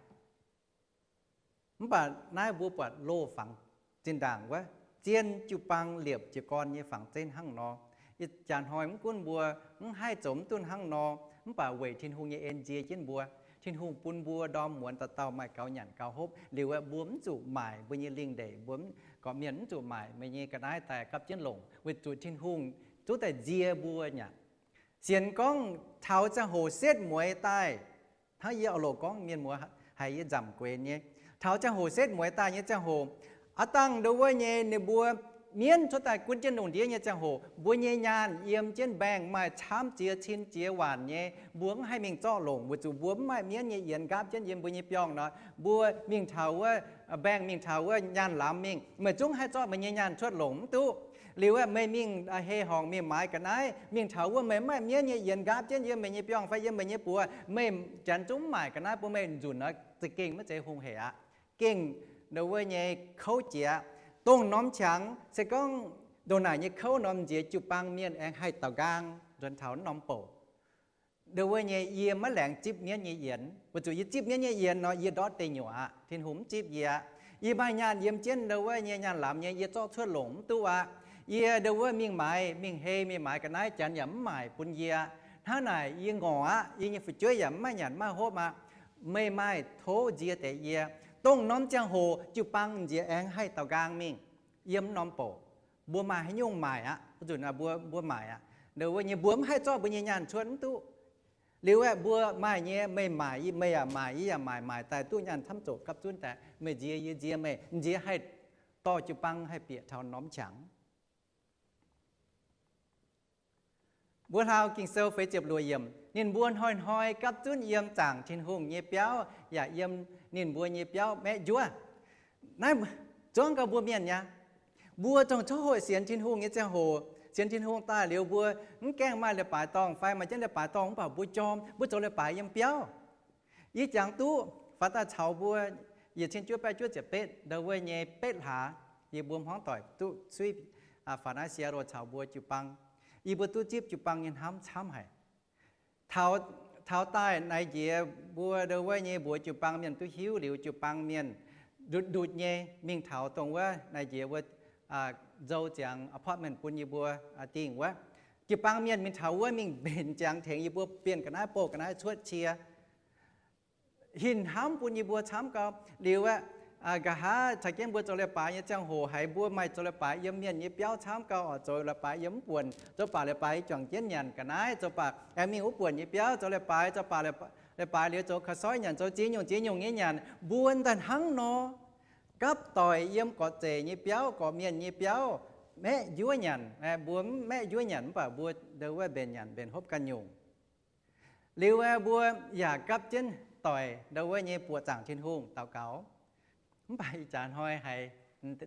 Mv baac naaiv mbuo buatc loz-fangx zinh ndaangc wuov, zien jiu-baang liepc jiez gorn nyei fangx zeiv hnangv nor. Ih jaax hnoi mv gunv mbuo mv haih zoux mv duqv hnangv nor, mv baac weic Tin-Hungh nyei en nzie jienv mbuo. Tin-Hungh bun mbuo ndorm muonz dauh dauh maaih gaux nyanc gaux hopv. Liuz aeqv, mbuo mv zuqc maaic mbuo nyei lingh ndeic, mbuo gorqv-mienh mv zuqc maaic meih nyei ga'naaiv daaih gapv jienv longc, weic zuqc Tin-Hungh zungv daaih nzie mbuo nyei aqv. Sienx gorngv taux ziangh hoc setv mueiz daaih, hnangv yie oix loc gorngv mienh muoz haiz yie nzamc gueix nyei, taux ziangh hoc setv mueiz daaih nyei ziangh hoc, aav dangh ndo wuov nyei ninh mbuo mienv cuotv daaih gunv jienv lungh ndiev nyei ziangh hoc, mbuo nyei nyaanh yiem jienv mbaengh maaih camv jiex cin jiex waanc nyei, mbuo mv haih mingh zorqv longc weic zuqc mbuo mv maaih mienv nyei yienx nqaapv jienv yiem mbuo nyei biorngh nor. Mbuo mingh taux wuov mbaengh, mingh taux wuov nyaanh lamz mingh, meih zungv haih zorqv meih nyei nyaanh cuotv longc mv duqv. Liuz aeqv, meih mingh hei horngc mingh maaiz ga'naaiv, mingh taux wuov meih mv maaih mienv nyei yienx nqaapv jienv yiem meih nyei biorngh fai yiem meih nyei buoz, meih janx zungv mv maaic ga'naaiv bun meih nzunc nor, za'gengh maiv zeiz hungh heic aqv. Gengh ndo wuov nyei kouv jiex aqv. Dongh norm qangx se gorngv ndongc naaic nyei kouv norm nziex jiu-baang mienh aengx haih daaux nqaang nzuonx taux norm bouc. Ndo wuov nyei yie maiv laengz zipv mienv nyei yienx, weic zuqc yie zipv mienv nyei yienx nor, yie ndortv deic nyuoqc aqv. Tin-Hungh mv zipv yie aqv. Yie maaih nyaanh yiem jienv ndo wuov nyei nyaanh lamz nyei, yie zorqv cuotv longc mv duqv aqv. Yie ndo wuov mingh maaiz, mingh hei, mingh maaiz ga'naaiv, janx yaac mv maaic bun yie aqv. Hnangv naaic yie ngorc aqv. Yie nyei fu'jueiv yaac mv maaih nyanc mv maaih hopv aqv. Meih maaih tov nzie deix yie. Dongh norm ziangh hoc jiu-baang nziex aengx haih daaux nqaang mingh yiem norm bouc. Mbuo maaih haaix nyungc maaic aqv. Nzunc mbuo, mbuo maaic aqv. Ndo wuov nyei mbuo mv haih zorqv mbuo nyei nyaanh cuotv mv duqv. Liuz aeqv, mbuo maaih nyei, meih maaic, meih yaac maaic, yie yaac maaic, maaic daaih duqv nyaanh camv zoqc gapv zunv daaih, meih nziex yie nziex meih, nziex haih dorh jiu-baang haih bieqc taux norm qangx. Mbuo hlaau Ging-Sou feix ziepc luoqc yiemc, ninh mbuo hnoi-hnoi gapv zunv yiem zaangc Tin-Hungh nyei biauv yaac yiem ninh mbuo nyei biauv maeqv njuov. Naaiv zuangv gau mbuo mienh nyei. Mbuo zongh coqv hoic sienx Tin-Hungh nyei ziangh hoc, sienx Tin-Hungh daaih liuz mbuo mv gaengh maaih leiz-baaix dorngh fai maaih jienv leiz-baaix dorngh mv baac mbuo jorm, mbuo zoux leiz-baaix yiem biauv. Yie jangx duqv faaux daaih caux mbuo yietc cin juov baeqv juov ziepc betv ndo wuov nyei betv hlaax, yie mbuo hmuangv doic duqv suiv faaux naaiv Seattle caux mbuo jiu-baang. Yie mbuo duqv zipv jiu-baang nyei hnamv camv haic. Taux daaih naaiv njiec mbuo ndo wuov nyei mbuox jiu-baang mienh duqv hiuv liuz, jiu-baang mienh ndutv ndutv nyei mingh taux dongh wuov naaiv njiec wuov nzou ziangx apartment bun yie mbuo dingh wuov. Jiu-baang mienh mingh taux wuov mingh mbenc ziangx tengx yie mbuo bienh ga'naaiv bouh ga'naaiv cuotv cie. Hin hnamv bun yie mbuo camv gau. Liuz aeqv, nqa'haav caux jienv mbuo zoux leiz-baaix nyei ziangh hoc haiz mbuo maaih zoux leiz-baaix yiem mienh nyei biauv camv gau oc. Zoux leiz-baaix yiem wuov buonc, zoux baac leiz-baaix yie juangc jienv nyanc ga'naaiv, zoux baac aengx mingh wuov buonc nyei biauv zoux leiz-baaix, zoux baac leiz-baaix liuz zoux ka'soiv nyanc, zoux ziex nyungc ziex nyungc nyei nyanc. Mbuo daaih hnangv nor gapv doic yiem gorqv-zeic nyei biauv, gorqv-mienh nyei biauv, maeqv njuov nyanc. Mbuo mv maeqv njuov nyanc mv baac mbuo ndo wuov mbenc nyanc mbenc hopv ganh nyungc. Liuz aeqv, mbuo yaac gapv jienv doic ndo wuov nyei buoqc zaangc Tin-Hungh daux gaux. Mv baac ih jaax hnoi haiz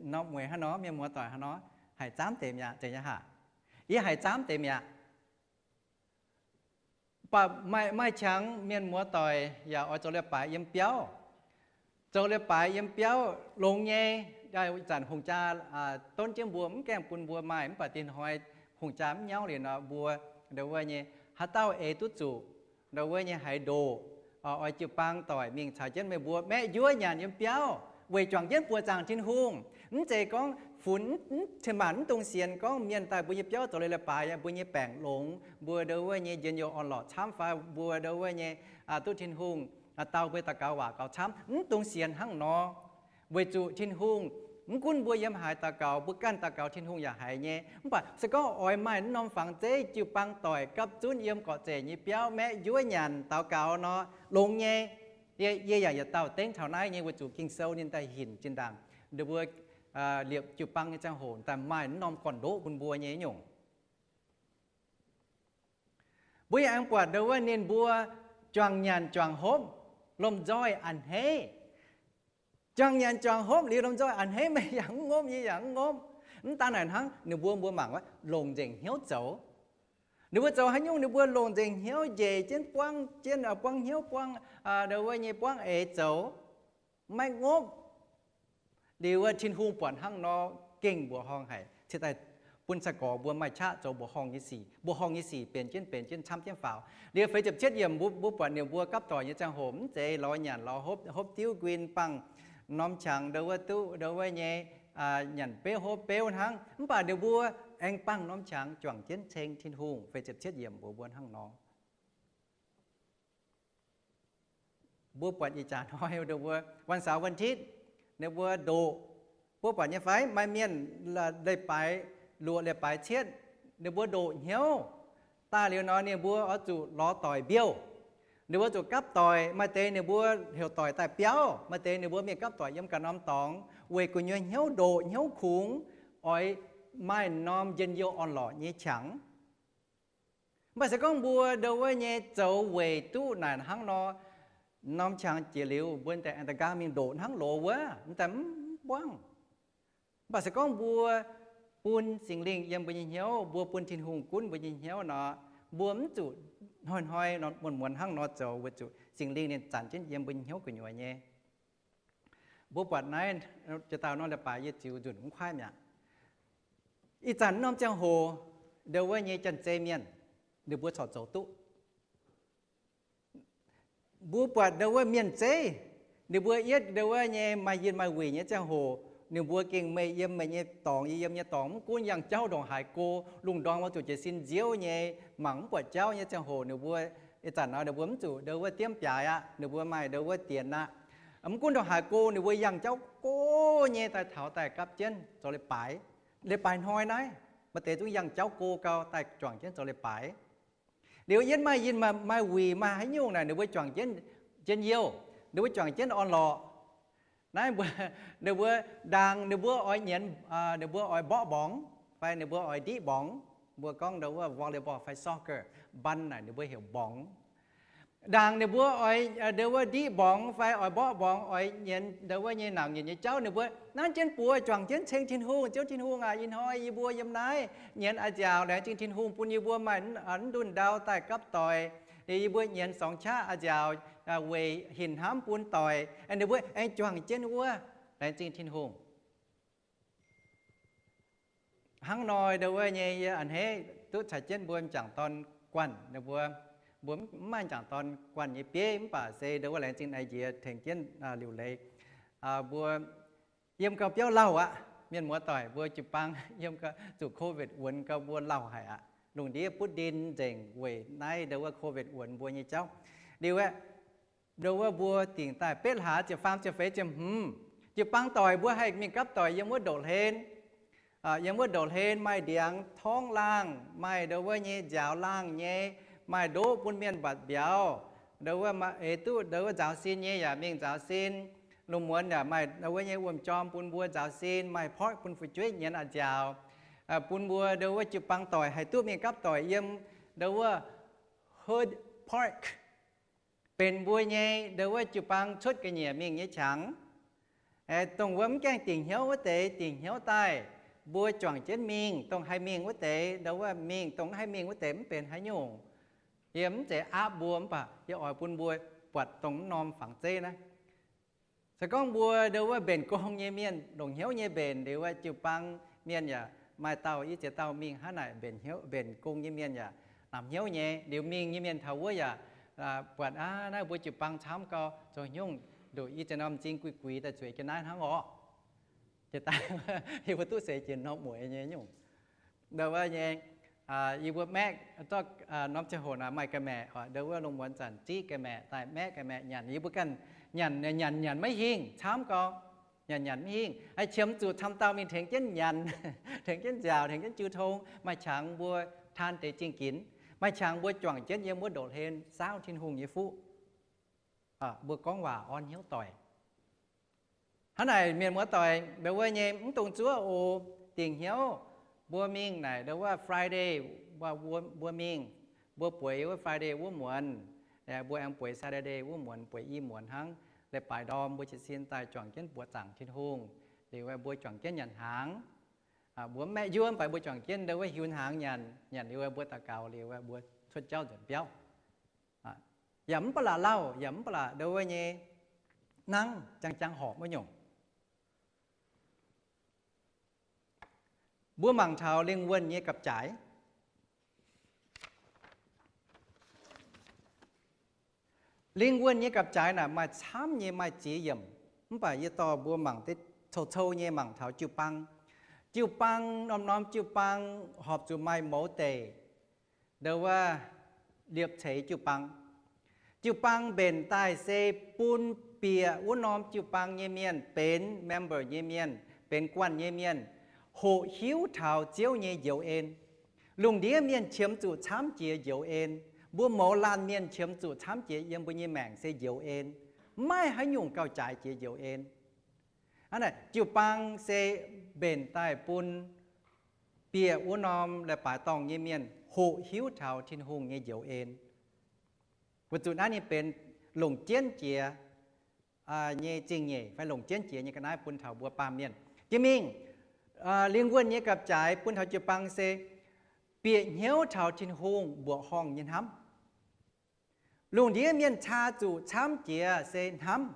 norm mueiz hnangv nor, mienh muoz doic hnangv nor, haiz zaamv deix mi'aqv, zeiz nyei haac? Yie haiz zaamv deix mi'aqv. Baac maaih qangx mienh muoz-doic yaac oix zoux leiz-baaix yiem biauv. Zoux leiz-baaix yiem biauv longx nyei. Ih zanc hungh jaa donv jienv mbuo, mv gaengh bun mbuo maaih, mv baac dinh hnoi hungh jaa mv nyauv liuz nor, mbuo ndo wuov nyei haaix dauh eix duqv zuqc ndo wuov nyei haaix ndoqc, oix jiu-baang doic mingh caux jienv meih mbuo maeqv njuov nyanc yiem biauv weic juangc jienv buoqc zaangc Tin-Hungh. Mv zeiz gorngv funx, cin-maanc mv dungx sienx gorngv mienh daaih mbuo nyei biauv zoux leiz-baaix, mbuo nyei baengc longx, mbuo ndo wuov nyei njien-youh orn-lorqc camv fai mbuo ndo wuov nyei duqv Tin-Hungh dau mbuo daux gaux waac gaux camv, mv dungx sienx hnangv nor. Weic zuqc Tin-Hungh, mv gunv mbuo yiem haaix daux gaux, mbuo ganh daux gaux Tin-Hungh yaac haiz nyei. Mv baac se gorngv oix maaih naaiv norm fangx zeiv jiu-baang doic gapv zunv yiem gorqv-zeic nyei biauv maeqv njuov nyanc daux gaux nor, longx nyei. Yie yaac yietc dauh dengv taux naaiv nyei, weic zuqc Ging-Sou ninh daaih hinc zinh ndaangc ndo wuov liepc jiu-baang nyei ziangh hoc daaih maaih naaiv norm gorn-ndoqv bun mbuo nyei nyungc. Mbuo yaac aengx buatc ndo wuov ninh mbuo juangc nyanc juangc hopv, lomh nzoih a'hneiv. Juangc nyanc juangc hopv liuz lomh nzoih a'hneiv, meih yaac mv ngopv, yie yaac mv ngopv. Mv daan naaic hnangv, ninh mbuo, mbuo mangc wuov longc nzengc hnyouv zoux. Ninh mbuo zoux haaix nyungc ninh mbuo longc nzengc hnyouv njiec jienv buangv jienv, buangv hnyouv buangv, ndo wuov nyei buangv eix zoux, maiv ngopv. Liuz wuov Tin-Hungh buatc hnangv nor, gengh mbuoqc horngh haic, cingx daaih bun sai-gorx mbuo maaih qaqv zoux mbuoqc horngh nyei sic. Mbuoqc horngh nyei sic benx jienv benx jienv camv jienv faaux. Liuz feix ziepc cietv yiemc mbuo buatc ninh mbuo gapv doic nyei ziangh hoc mv zeiz lorz nyanc lorz hopv, hopv diuv nquin bangh norm qangx ndo wuov duqv ndo wuov nyei nyanc beuv hopv beuv hnangv. Mv baac ninh mbuo aengx bangh norm qangx juangc jienv ceng Tin-Hungh. Feix ziepc cietv yiemc mbuox mbuo hnangv nor. Mbuo buatc ih jaax hnoi ninh mbuo วันเสาร์ วันอาทิตย์ ninh mbuo ndoqc. Mbuo buatc nyei fai maaih mienh leiz-baaix luoqc leiz-baaix cietv, ninh mbuo ndoqc hnyouv. Daaih liuz nor ninh mbuo oix zuqc lorz doic mbiouh. Ninh mbuo zuqc gapv doic, maaih deix ninh mbuo heuc doic daaih biauv, maaih deix ninh mbuo mingh gapv doic yiem ganh norm dorngx weic gu'nyuoz hnyouv ndoqc hnyouv kungx, oix maaih norm njien-youh orn-lorqc nyei qangx. Mv baac se gorngv mbuo ndo wuov nyei zoux weic duqv naaic hnangv nor, norm qangx jiex liuz mbuo daaih aengx da'nqaang mingh ndoqc hnangv loz wuov, mv daaih mv buangv. Mv baac se gorngv mbuo bun Singx Lingh yiem mbuo nyei hnyouv, mbuo bun Tin-Hungh gunv mbuo nyei hnyouv nor, mbuo mv zuqc hnoi-hnoi muonz-muonz hnangv nor zoux, weic zuqc Singx Lingh ninh zanc jienv yiem mbuo nyei hnyouv gu'nyuoz nyei. Mbuo buatc naaiv jiex dauh norm leiz-baaix yie ziux nzunc mv kuaaiv mi'aqv. Ih zanc norm ziangh hoc, ndo wuov nyei janx-zei mienh, ninh mbuo corc zoux duqv. Mbuo buatc ndo wuov mienh zeiv, ninh mbuo yietv ndo wuov nyei maaih yinh maaih wuic nyei ziangh hoc, ninh mbuo gengh meih yiem meih nyei dorngx, yie yiem nyei dorngx, mv gunv yangh jauv ndongc haaix go, lungh ndorm oix zuqc jiez sin nziouv nyei, mangc mv buatc jauv nyei ziangh hoc, ninh mbuo ih zanc nor ninh mbuo mv zuqc ndo wuov diemv biaaix aqv, ninh mbuo maaih ndo wuov dienx aqv. Mv gunv ndongc haaix go, ninh mbuo yangh jauv go nyei daaih taux daaih gapv jienv zoux leiz-baaix. Leiz-baaix hnoi naaiv, maaih deix zungv yangh jauv go gau daaih juangc jienv zoux leiz-baaix. Liuz yietv maaih yinh maaih wuic maaih haaix nyungc naaic ninh mbuo juangc jienv njien-youh, ninh mbuo juangc jienv orn-lorqc. Naaiv mbuo, ninh mbuo ndaangc ninh mbuo oix nyienz, ninh mbuo oix mborqv mborngx fai ninh mbuo oix ndiqv mborngx. Mbuo gorngv ndo wuov volleyball fai soccer, บอล naaic ninh mbuo heuc mborngx. Ndaangc ninh mbuo oix ndo wuov ndiqv mborngx fai oix mborqv mborngx, oix nyienz ndo wuov nyei naamc nyeic nyei jauv, ninh mbuo nanv jienv buoz juangc jienv ceng Tin-Hungh. Ziouv Tin-Hungh aac, ih hnoi yie mbuo yiem naaiv nyienz a'nziaauc, laengz zingh Tin-Hungh bun yie mbuo maaih mv ndunh ndau daaih gapv doic. Yie mbuo nyienz sorngx qaqv a'nziaauc weic hinc hnamv bun doic. Ninh mbuo aengx juangc jienv wuov, laengz zingh Tin-Hungh. Hnangv nor ndo wuov nyei yie a'hneiv duqv caux jienv mbuo m'jangc dorn guanh ninh mbuo. Mbuo mv maaih m'jangc dorn guanh nyei bieiv, mv baac se ndo wuov laengz zingh naaiv njiec tengx jienv liuc leiz. Mbuo yiem gau biauv lauh aqv. Mienh muoz-doic mbuo jiu-baang yiem gau zuqc COVID wuonx gau mbuo lauh haic aqv. Lungh ndiev butv ndin nzengc weic naaiv ndo wuov COVID wuonx mbuo nyei jauv. Liuz aeqv, ndo wuov mbuo dingc daaih betv hlaax ziepc faam ziepc feix ziepc hmz, jiu-baang doic mbuo haih mingh gapv doic yiem wuov ndoqv hlen. Yiem wuov ndoqv hlen maaih ndiangx torngv laangh, maaih ndo wuov nyei nziaaux laangh nyei, maaih ndoqv bun mienh mbatc mbiauz. Ndo wuov eix duqv ndo wuov nzaaux sin nyei yaac mingh nzaaux sin. Lungh muonz yaac maaih ndo wuov nyei wuom-jorm bun mbuo nzaaux sin, maaih park bun fu'jueiv nyienz a'nziaauc, bun mbuo ndo wuov jiu-baang doic haih duqv mingh gapv doic yiem ndo wuov Hood Park, benx mbuo nyei ndo wuov jiu-baang cuotv ga'nyiec mingh nyei qangx. Dongh wuov mv gaengh dingc hnyouv wuov deix dingc hnyouv daaih, mbuo juangc jienv mingh. Dongh haih mingh wuov deix ndo wuov mingh, dongh mv haih mingh wuov deix mv benx haaix nyungc. Yie mv zeiz aapv mbuo mv baac yie oix bun mbuo buatc dongh mv norm fangx zeiv naaiv. Se gorngv mbuo ndo wuov mbenc gong nyei mienh, longc hnyouv nyei mbenc, liuz wuov jiu-baang mienh yaac maaih dauh i ziex dauh mingh hnangv naaic, mbenc gong nyei mienh yaac namx hnyouv nyei. Liuz mingh nyei mienh taux wuov yaac buatc aav naaiv mbuo jiu-baang camv gau, zoux nyungc nduqc i ziex norm m'zing guix guix daaih zueiz jienv naaiv hnangv orqc. Jiex daaih yie mbuo duqv seix jiex norm mueiz nyei nyungc. Ndo wuov nyei, yie mbuo maeqv zorqv norm ziangh hoc naaic maaih ga'maeqc, ndo wuov lungh muonz zanc ziqv ga'maeqc daaih maeqv ga'maeqc nyanc. Yie mbuo ganh nyanc nyanc nyanc maiv hingh, camv gau. Nyanc nyanc maiv hingh, qiemx zuqc camv dauh mingh tengx jienv nyanc, tengx jienv nziaauc, tengx jienv jiu tong, maaih qangx mbuo taan deix zingh ginx, maaih qangx mbuo juangc jienv yiem wuov ndoqv hlen saauv Tin-Hungh nyei fuqv. Mbuo gorngv waac orn hnyouv doic. Hnangv naaic mienh muoz doic, ndo wuov nyei mv dungx zuov oc. Dingc hnyouv mbuo mingh naaic, ndo wuov Friday mbuo mingh, mbuo bueix wuov Friday wuov muonz, mbuo aengx bueix Saturday wuov muonz, bueix i muonz hnangv. Leiz-baaix ndorm mbuo jiez sin daaih juangc jienv buoqc zaangc Tin-Hungh, liuz mbuo juangc jienv nyanc hnaangx. Mbuo mv maeqv njuov mv baac mbuo juangc jienv ndo wuov hiuv hnaangx nyanc, nyanc liuz mbuo daux gaux liuz mbuo cuotv jauv nzuonx biauv. Yaac mv ba'laqc lauh, yaac mv ba'laqc ndo wuov nyei nangv, jangx jangx horpc wuov nyungc. Mbuo mangc taux lingh wuonh nyei gapv-jaaix. Lingh wuonh nyei gapv-jaaix naaic maaih camv nyei, maaih ziex yiemc. Mv baac yie dorh mbuo mangc deix cou-cou nyei mangc taux jiu-baang. Jiu-baang, norm-norm jiu-baang horpc zuqc maaih mouz deic, ndo wuov liepc ceix jiu-baang. Jiu-baang mbenc daaih se bun bieqc wuov norm jiu-baang nyei mienh, benx member nyei mienh, benx guanh nyei mienh, hoqc hiuv taux Ziouv nyei njoux en. Lungh ndiev mienh qiemx zuqc camv jiex njoux en. Mbuo mouz laanh mienh qiemx zuqc camv jiex yiem mbuo nyei maengc se njoux en. Maiv maaih haaix nyungc gauh jaaix jiex njoux en. Hnangv naaic, jiu-baang se mbenc daaih bun bieqc wuov norm leiz-baaix dorngh nyei mienh hoqc hiuv taux Tin-Hungh nyei njoux en. Weic zuqc naaiv ninh benx longc jienv jiex nyei zingh nyeic fai longc jienv jiex nyei ga'naaiv bun taux mbuo baamh mienh. Jiex mingh, lingh wuonh nyei gapv-jaaix bun taux jiu-baang se bieqc hnyouv taux Tin-Hungh mbuoqc horngh nyei hnamv. Lungh ndiev mienh caa zuqc camv jiex se hnamv.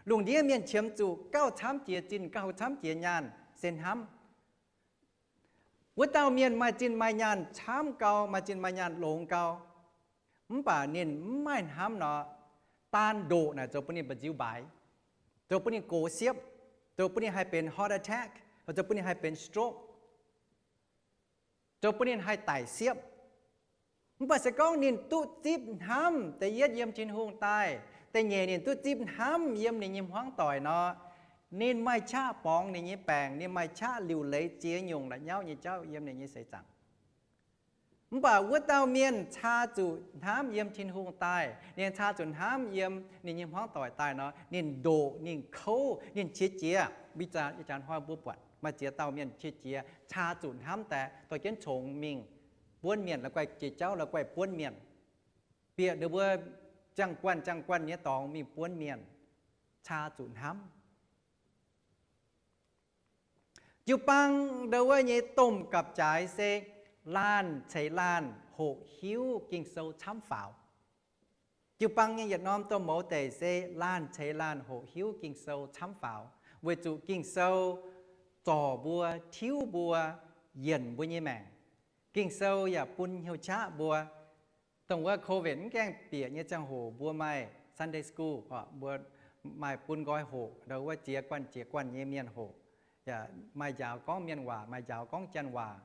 Lungh ndiev mienh qiemx zuqc gauh camv jiex zinh, gauh camv jiex nyaanh se hnamv. Wuov dauh mienh maaih zinh maaih nyaanh camv gau, maaih zinh maaih nyaanh longx gau, mv baac ninh mv maaih hnamv nor, daan ndoqc naaic zoux bun ninh mba'nziu mbaaix, zoux bun ninh gox siepv, zoux bun ninh haih benx heart attack, zoux bun ninh haih benx stroke, zoux bun ninh haih daic siepv. Mv baac se gorngv ninh duqv zipv hnamv, da'yietv yiem Tin-Hungh daaih, da'nyeic ninh duqv zipv hnamv yiem ninh nyei hmuangv doic nor, ninh maaih qaqv borngz ninh nyei baengc, ninh maaih qaqv liuc leiz ziex nyungc la'nyauv nyei jauv yiem ninh nyei seix zaangc. Mv baac wuov dauh mienh caa zuqc hnamv yiem Tin-Hungh daaih, ninh caa zuqc hnamv yiem ninh nyei hmuangv doic daaih nor, ninh ndoqc, ninh kouv, ninh qiex jiez. Ih jaax hnoi mbuo buatc maaih ziex dauh mienh qiex jiez, caa zuqc hnamv daaih dorh jienv congx mingh buonv mienh, la'guaih jiex jauv la'guaih buonv mienh. Bieqc ninh mbuo ziangh guanh ziangh guanh nyei dorngx mingh buonv mienh, caa zuqc hnamv. Jiu-baang ndo wuov nyei domh gapv-jaaix se laanh ceix laanh hoqc hiuv Ging-Sou camv faaux. Jiu-baang nyei yietc norm domh mouz deic se laanh ceix laanh hoqc hiuv Ging-Sou camv faaux, weic zuqc Ging-Sou zorc mbuo, tiuv mbuo, yienc mbuo nyei maengc. Ging-Sou yaac bun hnyouv qaqv mbuo. Dongh wuov COVID mv gaengh bieqc nyei ziangh hoc mbuo maaih Sunday school, mbuo maaih bun nqoi hoqc, ndo wuov ziex guanh ziex guanh nyei mienh hoqc. Yaac maaih njaaux gorngv mienh waac, maaih njaaux gorngv janx waac.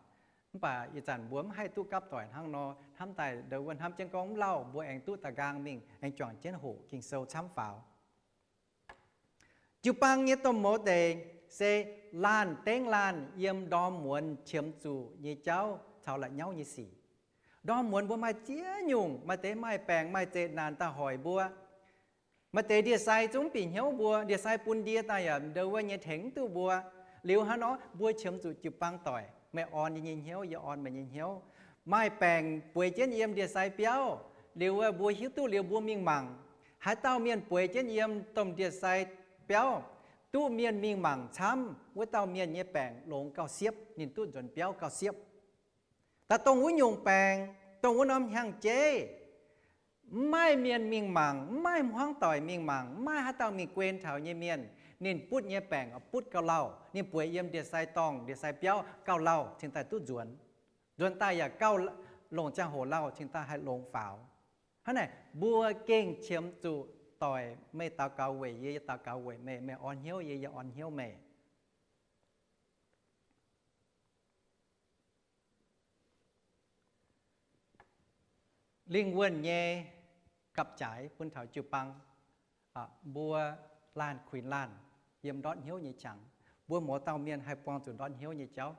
Mv baac ih zanc mbuo mv haih duqv gapv doic hnangv nor, hnamv daaih ndo wuov hnamv jienv gorngv mv lauh, mbuo aengx duqv da'nqaang mingh aengx juangc jienv hoqc Ging-Sou camv faaux. Jiu-baang nyei domh mouz deic se laanh dengv laanh yiem ndorm muonz qiemx zuqc nyei jauv caux la'nyauv nyei sic. Ndorm muonz mbuo maaih ziex nyungc, maaih deix maaih baengc maaih zeqc naanc daaih hoic mbuo. Maaih deix ndie-sai zungv bieqc hnyouv mbuo, ndie-sai bun ndie daaih yaac ndo wuov nyei tengx mv duqv mbuo. Liuz hnangv nor mbuo qiemx zuqc jiu-baang doic, meih orn yie nyei hnyouv, yie orn meih nyei hnyouv. Maaih baengc bueix jienv yiem ndie-sai biauv, liuz mbuo hiuv duqv liuz mbuo mingh mangc, haaix dauh mienh bueix jienv yiem domh ndie-sai biauv, duqv mienh mingh mangc camv, wuov dauh mienh nyei baengc longx gauh siepv, ninh duqv nzuonx biauv gauh siepv. Daaih dongh wuov nyungc baengc, dongh wuov norm hnyangx-jeiv, Mv maaih mienh mingh mangc, mv maaih hmuangv doic mingh mangc, mv maaih haaix dauh mingh guen taux nyei mienh, ninh butv nyei baengc butv gauh lauh, ninh bueix yiem ndie-sai dorngh, ndie-sai biauv gauh lauh cingx daaih duqv nzuonx. Nzuonx daaih yaac gauh longc ziangh hoc lauh cingx daaih haih longx faaux. Hnangv naaic, mbuo gengh qiemx zuqc doic. Meih daux gaux weic yie, yie daux gaux weic meih, meih orn hnyouv yie, yie orn hnyouv meih. Lingh wuonh nyei gapv-jaaix bun taux jiu-baang, mbuo laanh kuinx laanh yiem ndortv hnyouv nyei qangx. Mbuo mouz dauh mienh haih buangh zuqc ndortv hnyouv nyei jauv.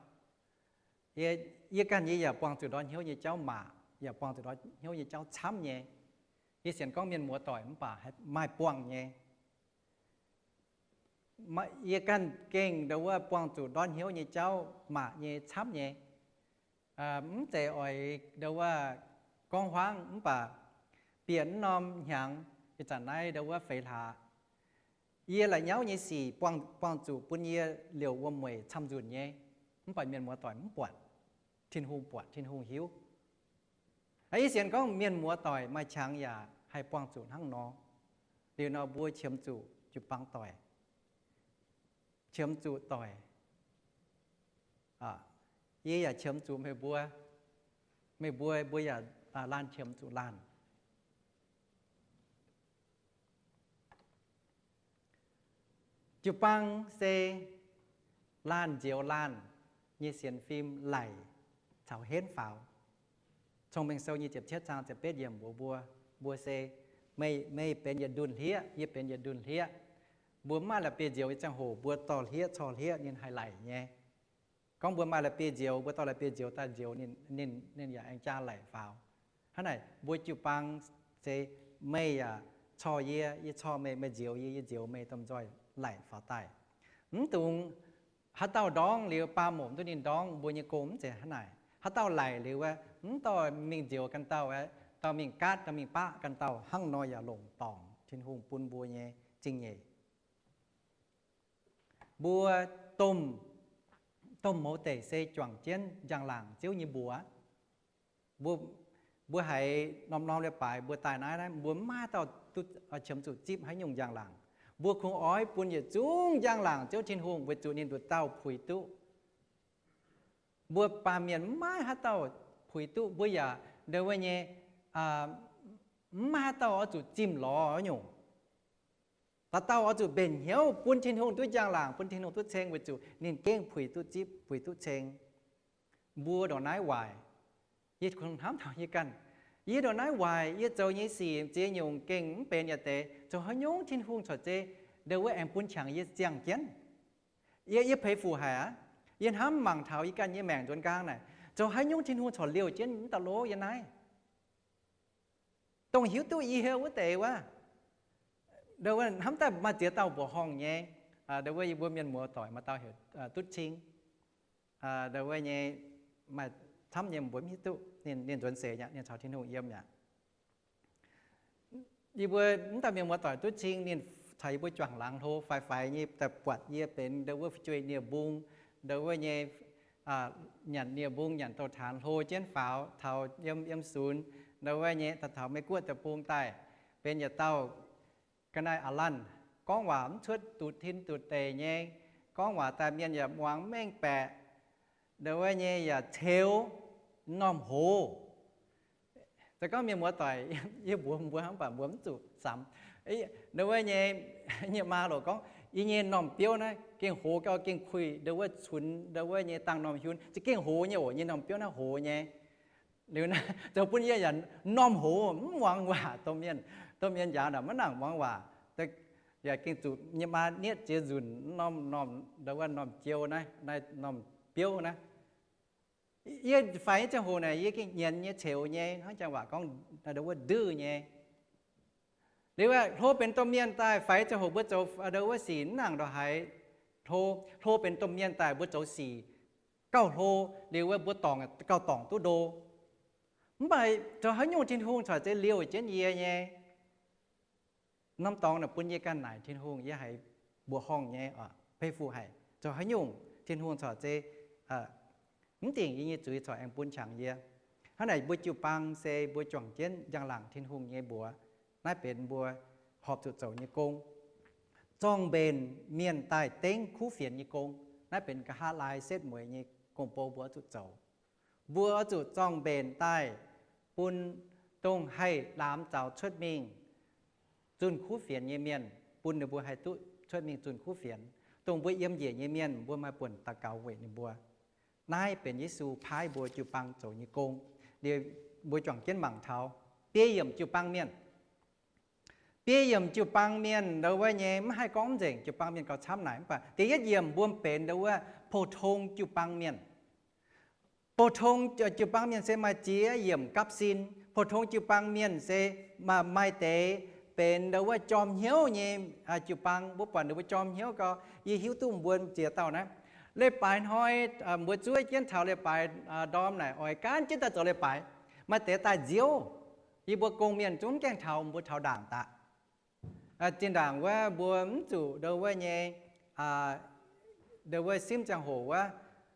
Yie ganh yie yaac buangh zuqc ndortv hnyouv nyei jauv maac, yaac buangh zuqc ndortv hnyouv nyei jauv camv nyei. Yie sienx gorngv mienh muoz doic mv baac maaih buangh nyei. Yie ganh gengh ndo wuov buangh zuqc ndortv hnyouv nyei jauv maac nyei camv nyei. Mv zeiz oix ndo wuov gorngv huaangv mv baac bieqc mv norm hnyangx, ih zanc naaiv ndo wuov feix hlaax, yie la'nyauv nyei sic buangh zuqc bun yie liouc wuom-mueic camv-nzunc nyei. Mv baac mienh muoz doic mv buatc, Tin-Hungh buatc, Tin-Hungh hiuv. Yie sienx gorngv mienh muoz doic maaih qangx yaac haih buangh zuqc hnangv nor. Liuz nor mbuo qiemx zuqc jiu-baang doic, qiemx zuqc doic. Yie yaac qiemx zuqc meih mbuo, meih mbuo, mbuo yaac laanh qiemx zuqc laanh. Jiu-baang se laanh nzioux laanh nyei sienx fim laic caux henv faaux. Cong-Mengh Sou nyei ziepc cietv zaang ziepc betv yiemc mbuox mbuo, mbuo se, meih, meih benx yietc ndunh hlieqv, yie benx yietc ndunh hlieqv. Mbuo mv maaih la'bieiv-nzioux nyei ziangh hoc mbuo dorh hlieqv corc hlieqv ninh haih laic nyei. Gorngv mbuo maaih la'bieiv-nzioux, mbuo dorh la'bieiv-nzioux daaih nzioux ninh, ninh, ninh yaac aengx jaa laic faaux. Hnangv naaic mbuo jiu-baang se meih yaac corc yie, yie corc meih, meih nzioux yie, yie nzioux meih, domh nzoih laic faaux daaih. Mv dungx haaix dauh ndorngv liuz baamh mouc mv duqv ninh ndorngv, mbuo nyei gong mv zeiz hnangv naaic. Haaix dauh laic liuz wuov, mv dorh mingh nzioux ganh dauh, dauh mingh gaatv, dauh mingh baqv ganh dauh, hnangv nor yaac longc dorngc Tin-Hungh bun mbuo nyei zingh nyeic. Mbuo domh, domh mouz deic se juangc jienv njang-laangc Ziouv nyei mbuox. Mbuo, mbuo haiz norm-norm leiz-baaix mbuo daaih naaiv, naaiv mbuo mv maaih haaix dauh duqv qiemx zuqc zipv haaix nyungc njang-laangc. Mbuo kungx oix bun yietc zungv njang-laangc Ziouv Tin-Hungh weic zuqc ninh nduqc dauh puix duqv. Mbuo baamh mienh mv maaih haaix dauh puix duqv, mbuo yaac ndo wuov nyei, mv maaih haaix dauh oix zuqc zimh lorz nyungc. Dauh dauh oix zuqc mbenc hnyouv bun Tin-Hungh duqv njang-laangc, bun Tin-Hungh duqv ceng weic zuqc ninh gengh puix duqv zipv, puix duqv ceng. Mbuo ndongc naaiv waaic, yie kungx hnamv taux yie ganh. Yie ndongc naaiv waaic, yie zoux nyei sic ziex nyungc gengh mv benx yietc deix. Zoux haaix nyungc Tin-Hungh corc zei ndo wuov aengx bun qangx yie ziangh jienv. Yie, yie peix fuc haic aqv. Yie hnamv mangc taux yie ganh nyei maengc nzuonx nqaang naaic, zoux haaix nyungc Tin-Hungh corc liouh jienv mv daaih lov yie naaiv. Dongh hiuv duqv yie wuov deix wuov, ndo wuov hnamv daaih maaih ziex dauh mbuoqc horngh nyei, ndo wuov yie mbuo mienh muoz doic maaih dauh heuc Duqv Cing. Ndo wuov nyei maaih camv nyei mbuo mv hiuv duqv ninh, ninh nzuonx seix aqv, ninh caux Tin-Hungh yiem aqv. Yie mbuo mv dauh mienh muoz doic Duqv Cing ninh caux yie mbuo juangc laangz hlo, faix-faix nyei daaih buatc yie benx ndo wuov fu'jueiv nie-mbung, ndo wuov nyei nyanc nie-mbung, nyanc douz-taanx hlo jienv faaux taux yiem, yiem sunx, ndo wuov nyei daaih taux Mei-Guoqv deic-bung daaih, benx yietc dauh ga'naaiv a'lanv, gorngv waac mv cuotv duqv tin duqv deic nyei, gorngv waac daaih mienh yaac muangx mengh baeqc, ndo wuov nyei yaac ceux, m'normh hoz. Se gorngv mienh muoz doic, yie mbuox mbuo hnangv, mv baac mbuo mv zuqc samx. Ndo wuov nyei, nyei maa loc gorngv, yie nyei m'normh biouv naaiv gengh hoz gauh gengh kuih, ndo wuov cunx, ndo wuov nyei dangh m'normh hiun za'gengh hoz nyei oc. Nyei m'normh biouv naaiv hoz nyei. Liuz naaiv zoux bun yie yaac m'normh hoz, mv muangx waac. Domh mienh, domh mienh njaaux naaic maiv nangc muangx waac. Yaac gengh zuqc nyei maa nietv ziex nzunc m'normh, m'normh, ndo wuov m'normh jiou naaiv, naaiv m'normh biouv naaiv. Yie faix nyei ziangh hoc naaic yie gengh nyienz nyei, ceux nyei, hnangv janx waac gorngv ndo wuov nduih nyei. Liuz hlo benx domh mienh daaih, faix ziangh hoc mbuo zoux ndo wuov sic mv nangc ndongc haaix hlo. Hlo benx domh mienh daaih mbuo zoux sic gauh hlo. Liuz wuov mbuo dorngc gauh dorngc duqv ndo. Mv baac zoux haaix nyungc Tin-Hungh corc zei liouh jienv yie nyei. Norm dorngx naaic bun yie ganh naaic Tin-Hungh, yie haiz mbuoqc horngh nyei, pei fu haic. Zoux haaix nyungc Tin-Hungh corc zei mv dingc yie nyei zuiz corc aengx bun qangx yie. Hnangv naaic mbuo jiu-baang se mbuo juangc jienv njang-laangc Tin-Hungh nyei mbuox. Naaiv benx mbuo horpc zuqc zoux nyei gong. Zorng-mbenc mienh daaih dengv kuv fienx nyei gong. Naaiv benx nqa'haav laai setv mueiz nyei gong-bou mbuo oix zuqc zoux. Mbuo oix zuqc zorng-mbenc daaih bun dongh haih laamx zaux cuotv mingh zunh kuv fienx nyei mienh, bun ninh mbuo haih duqv cuotv mingh zunh kuv fienx. Dongh mbuo yiem njiec nyei mienh, mbuo maaih buonc daux gaux weic ninh mbuo. Naaiv benx Yesu paaiv mbuo jiu-baang zoux nyei gong. Liuz mbuo juangc jienv mangc taux biei yiemc jiu-baang mienh. Biei yiemc jiu-baang mienh ndo wuov nyei mv haih gorngv mv nzengc, jiu-baang mienh gauh camv naaic. Mv baac da'yietv yiemc mbuo benx ndo wuov pou-tong jiu-baang mienh. Pou-tong jiu-baang mienh se maaih ziex yiemc gapv sin. Pou-tong jiu-baang mienh se maaih deix benx ndo wuov jorm hnyouv nyei jiu-baang. Mbuo buatc ninh mbuo jorm hnyouv gau, yie hiuv duqv mbuo ziex dauh naaiv. Leiz-baaix hnoi mbuo zuov jienv taux leiz-baaix ndorm naaic oix gaanv jienv daaih zoux leiz-baaix. Maaih deix daaih nziouv. Yie mbuo gong-mienh zungv gaengh taux, mbuo taux ndaangc daaih. Zinh ndaangc wuov mbuo mv zuqc ndo wuov nyei, ndo wuov simv ziangh hoc wuov,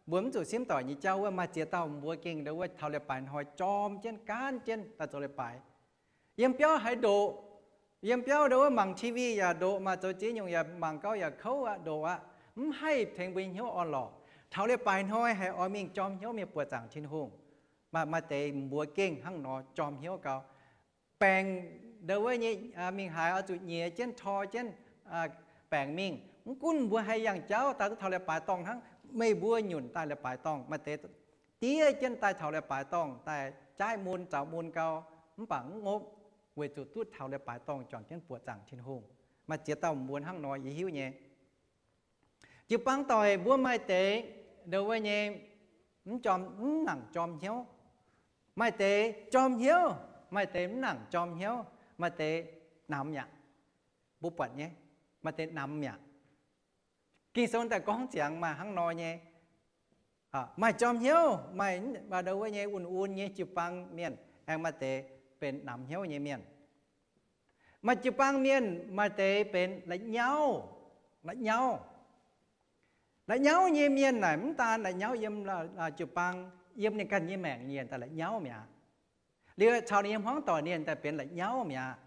mbuo mv zuqc simv doic nyei jauv wuov, maaih ziex dauh mbuo gengh ndo wuov taux leiz-baaix hnoi jorm jienv gaanv jienv daaih zoux leiz-baaix. Yiem biauv haaix ndoqc, yiem biauv ndo wuov mangc T V yaac ndoqc, maaih zoux ziex nyungc yaac mangc gau yaac kouv aqv, ndoqc aqv, mv haih tengx mbuo nyei hnyouv orn-lorqc. Taux leiz-baaix hnoi haiz oix mingh jorm hnyouv mingh buoqc zaangc Tin-Hungh. Maaih, maaih deix mbuo gengh hnangv nor jorm hnyouv gau. Baengc ndo wuov nyei mingh haaix oix zuqc nyiex jienv tor jienv baengc mingh. Mv gunv mbuo haaix yangh jauv daaih duqv taux leiz-baaix dorngh hnangv. Meih mbuo nyunc daaih leiz-baaix dorngh, maaih deix diev jienv daaih taux leiz-baaix dorngh daaih jaaiv mun zaux mun gau, mv baac mv ngopv, weic zuqc duqv taux leiz-baaix dorngh juangc jienv buoqc zaangc Tin-Hungh. Maaih ziex dauh mbuo hnangv nor yie hiuv nyei. Jiu-baang doic mbuo maaih deix ndo wuov nyei mv jorm, mv nangc jorm hnyouv. Maaih deix jorm hnyouv, maaih deix mv nangc jorm hnyouv, maaih deix namx mi'aqv. Mbuo buatc nyei, maaih deix namx mi'aqv. Ging-Sou daaih gorngv ziangx maaih hnangv nor nyei. Maaih jorm hnyouv, maaih ndo wuov nyei un-un nyei jiu-baang mienh, aengx maaih deix benx namx hnyouv nyei mienh. Maaih jiu-baang mienh maaih deix benx la'nyauv, la'nyauv. La'nyauv nyei mienh naaic mv daan la'nyauv yiem jiu-baang, yiem ninh ganh nyei maengc ninh daaih la'nyauv mi'aqv. Liuz caux ninh nyei hmuangv doic ninh daaih benx la'nyauv mi'aqv.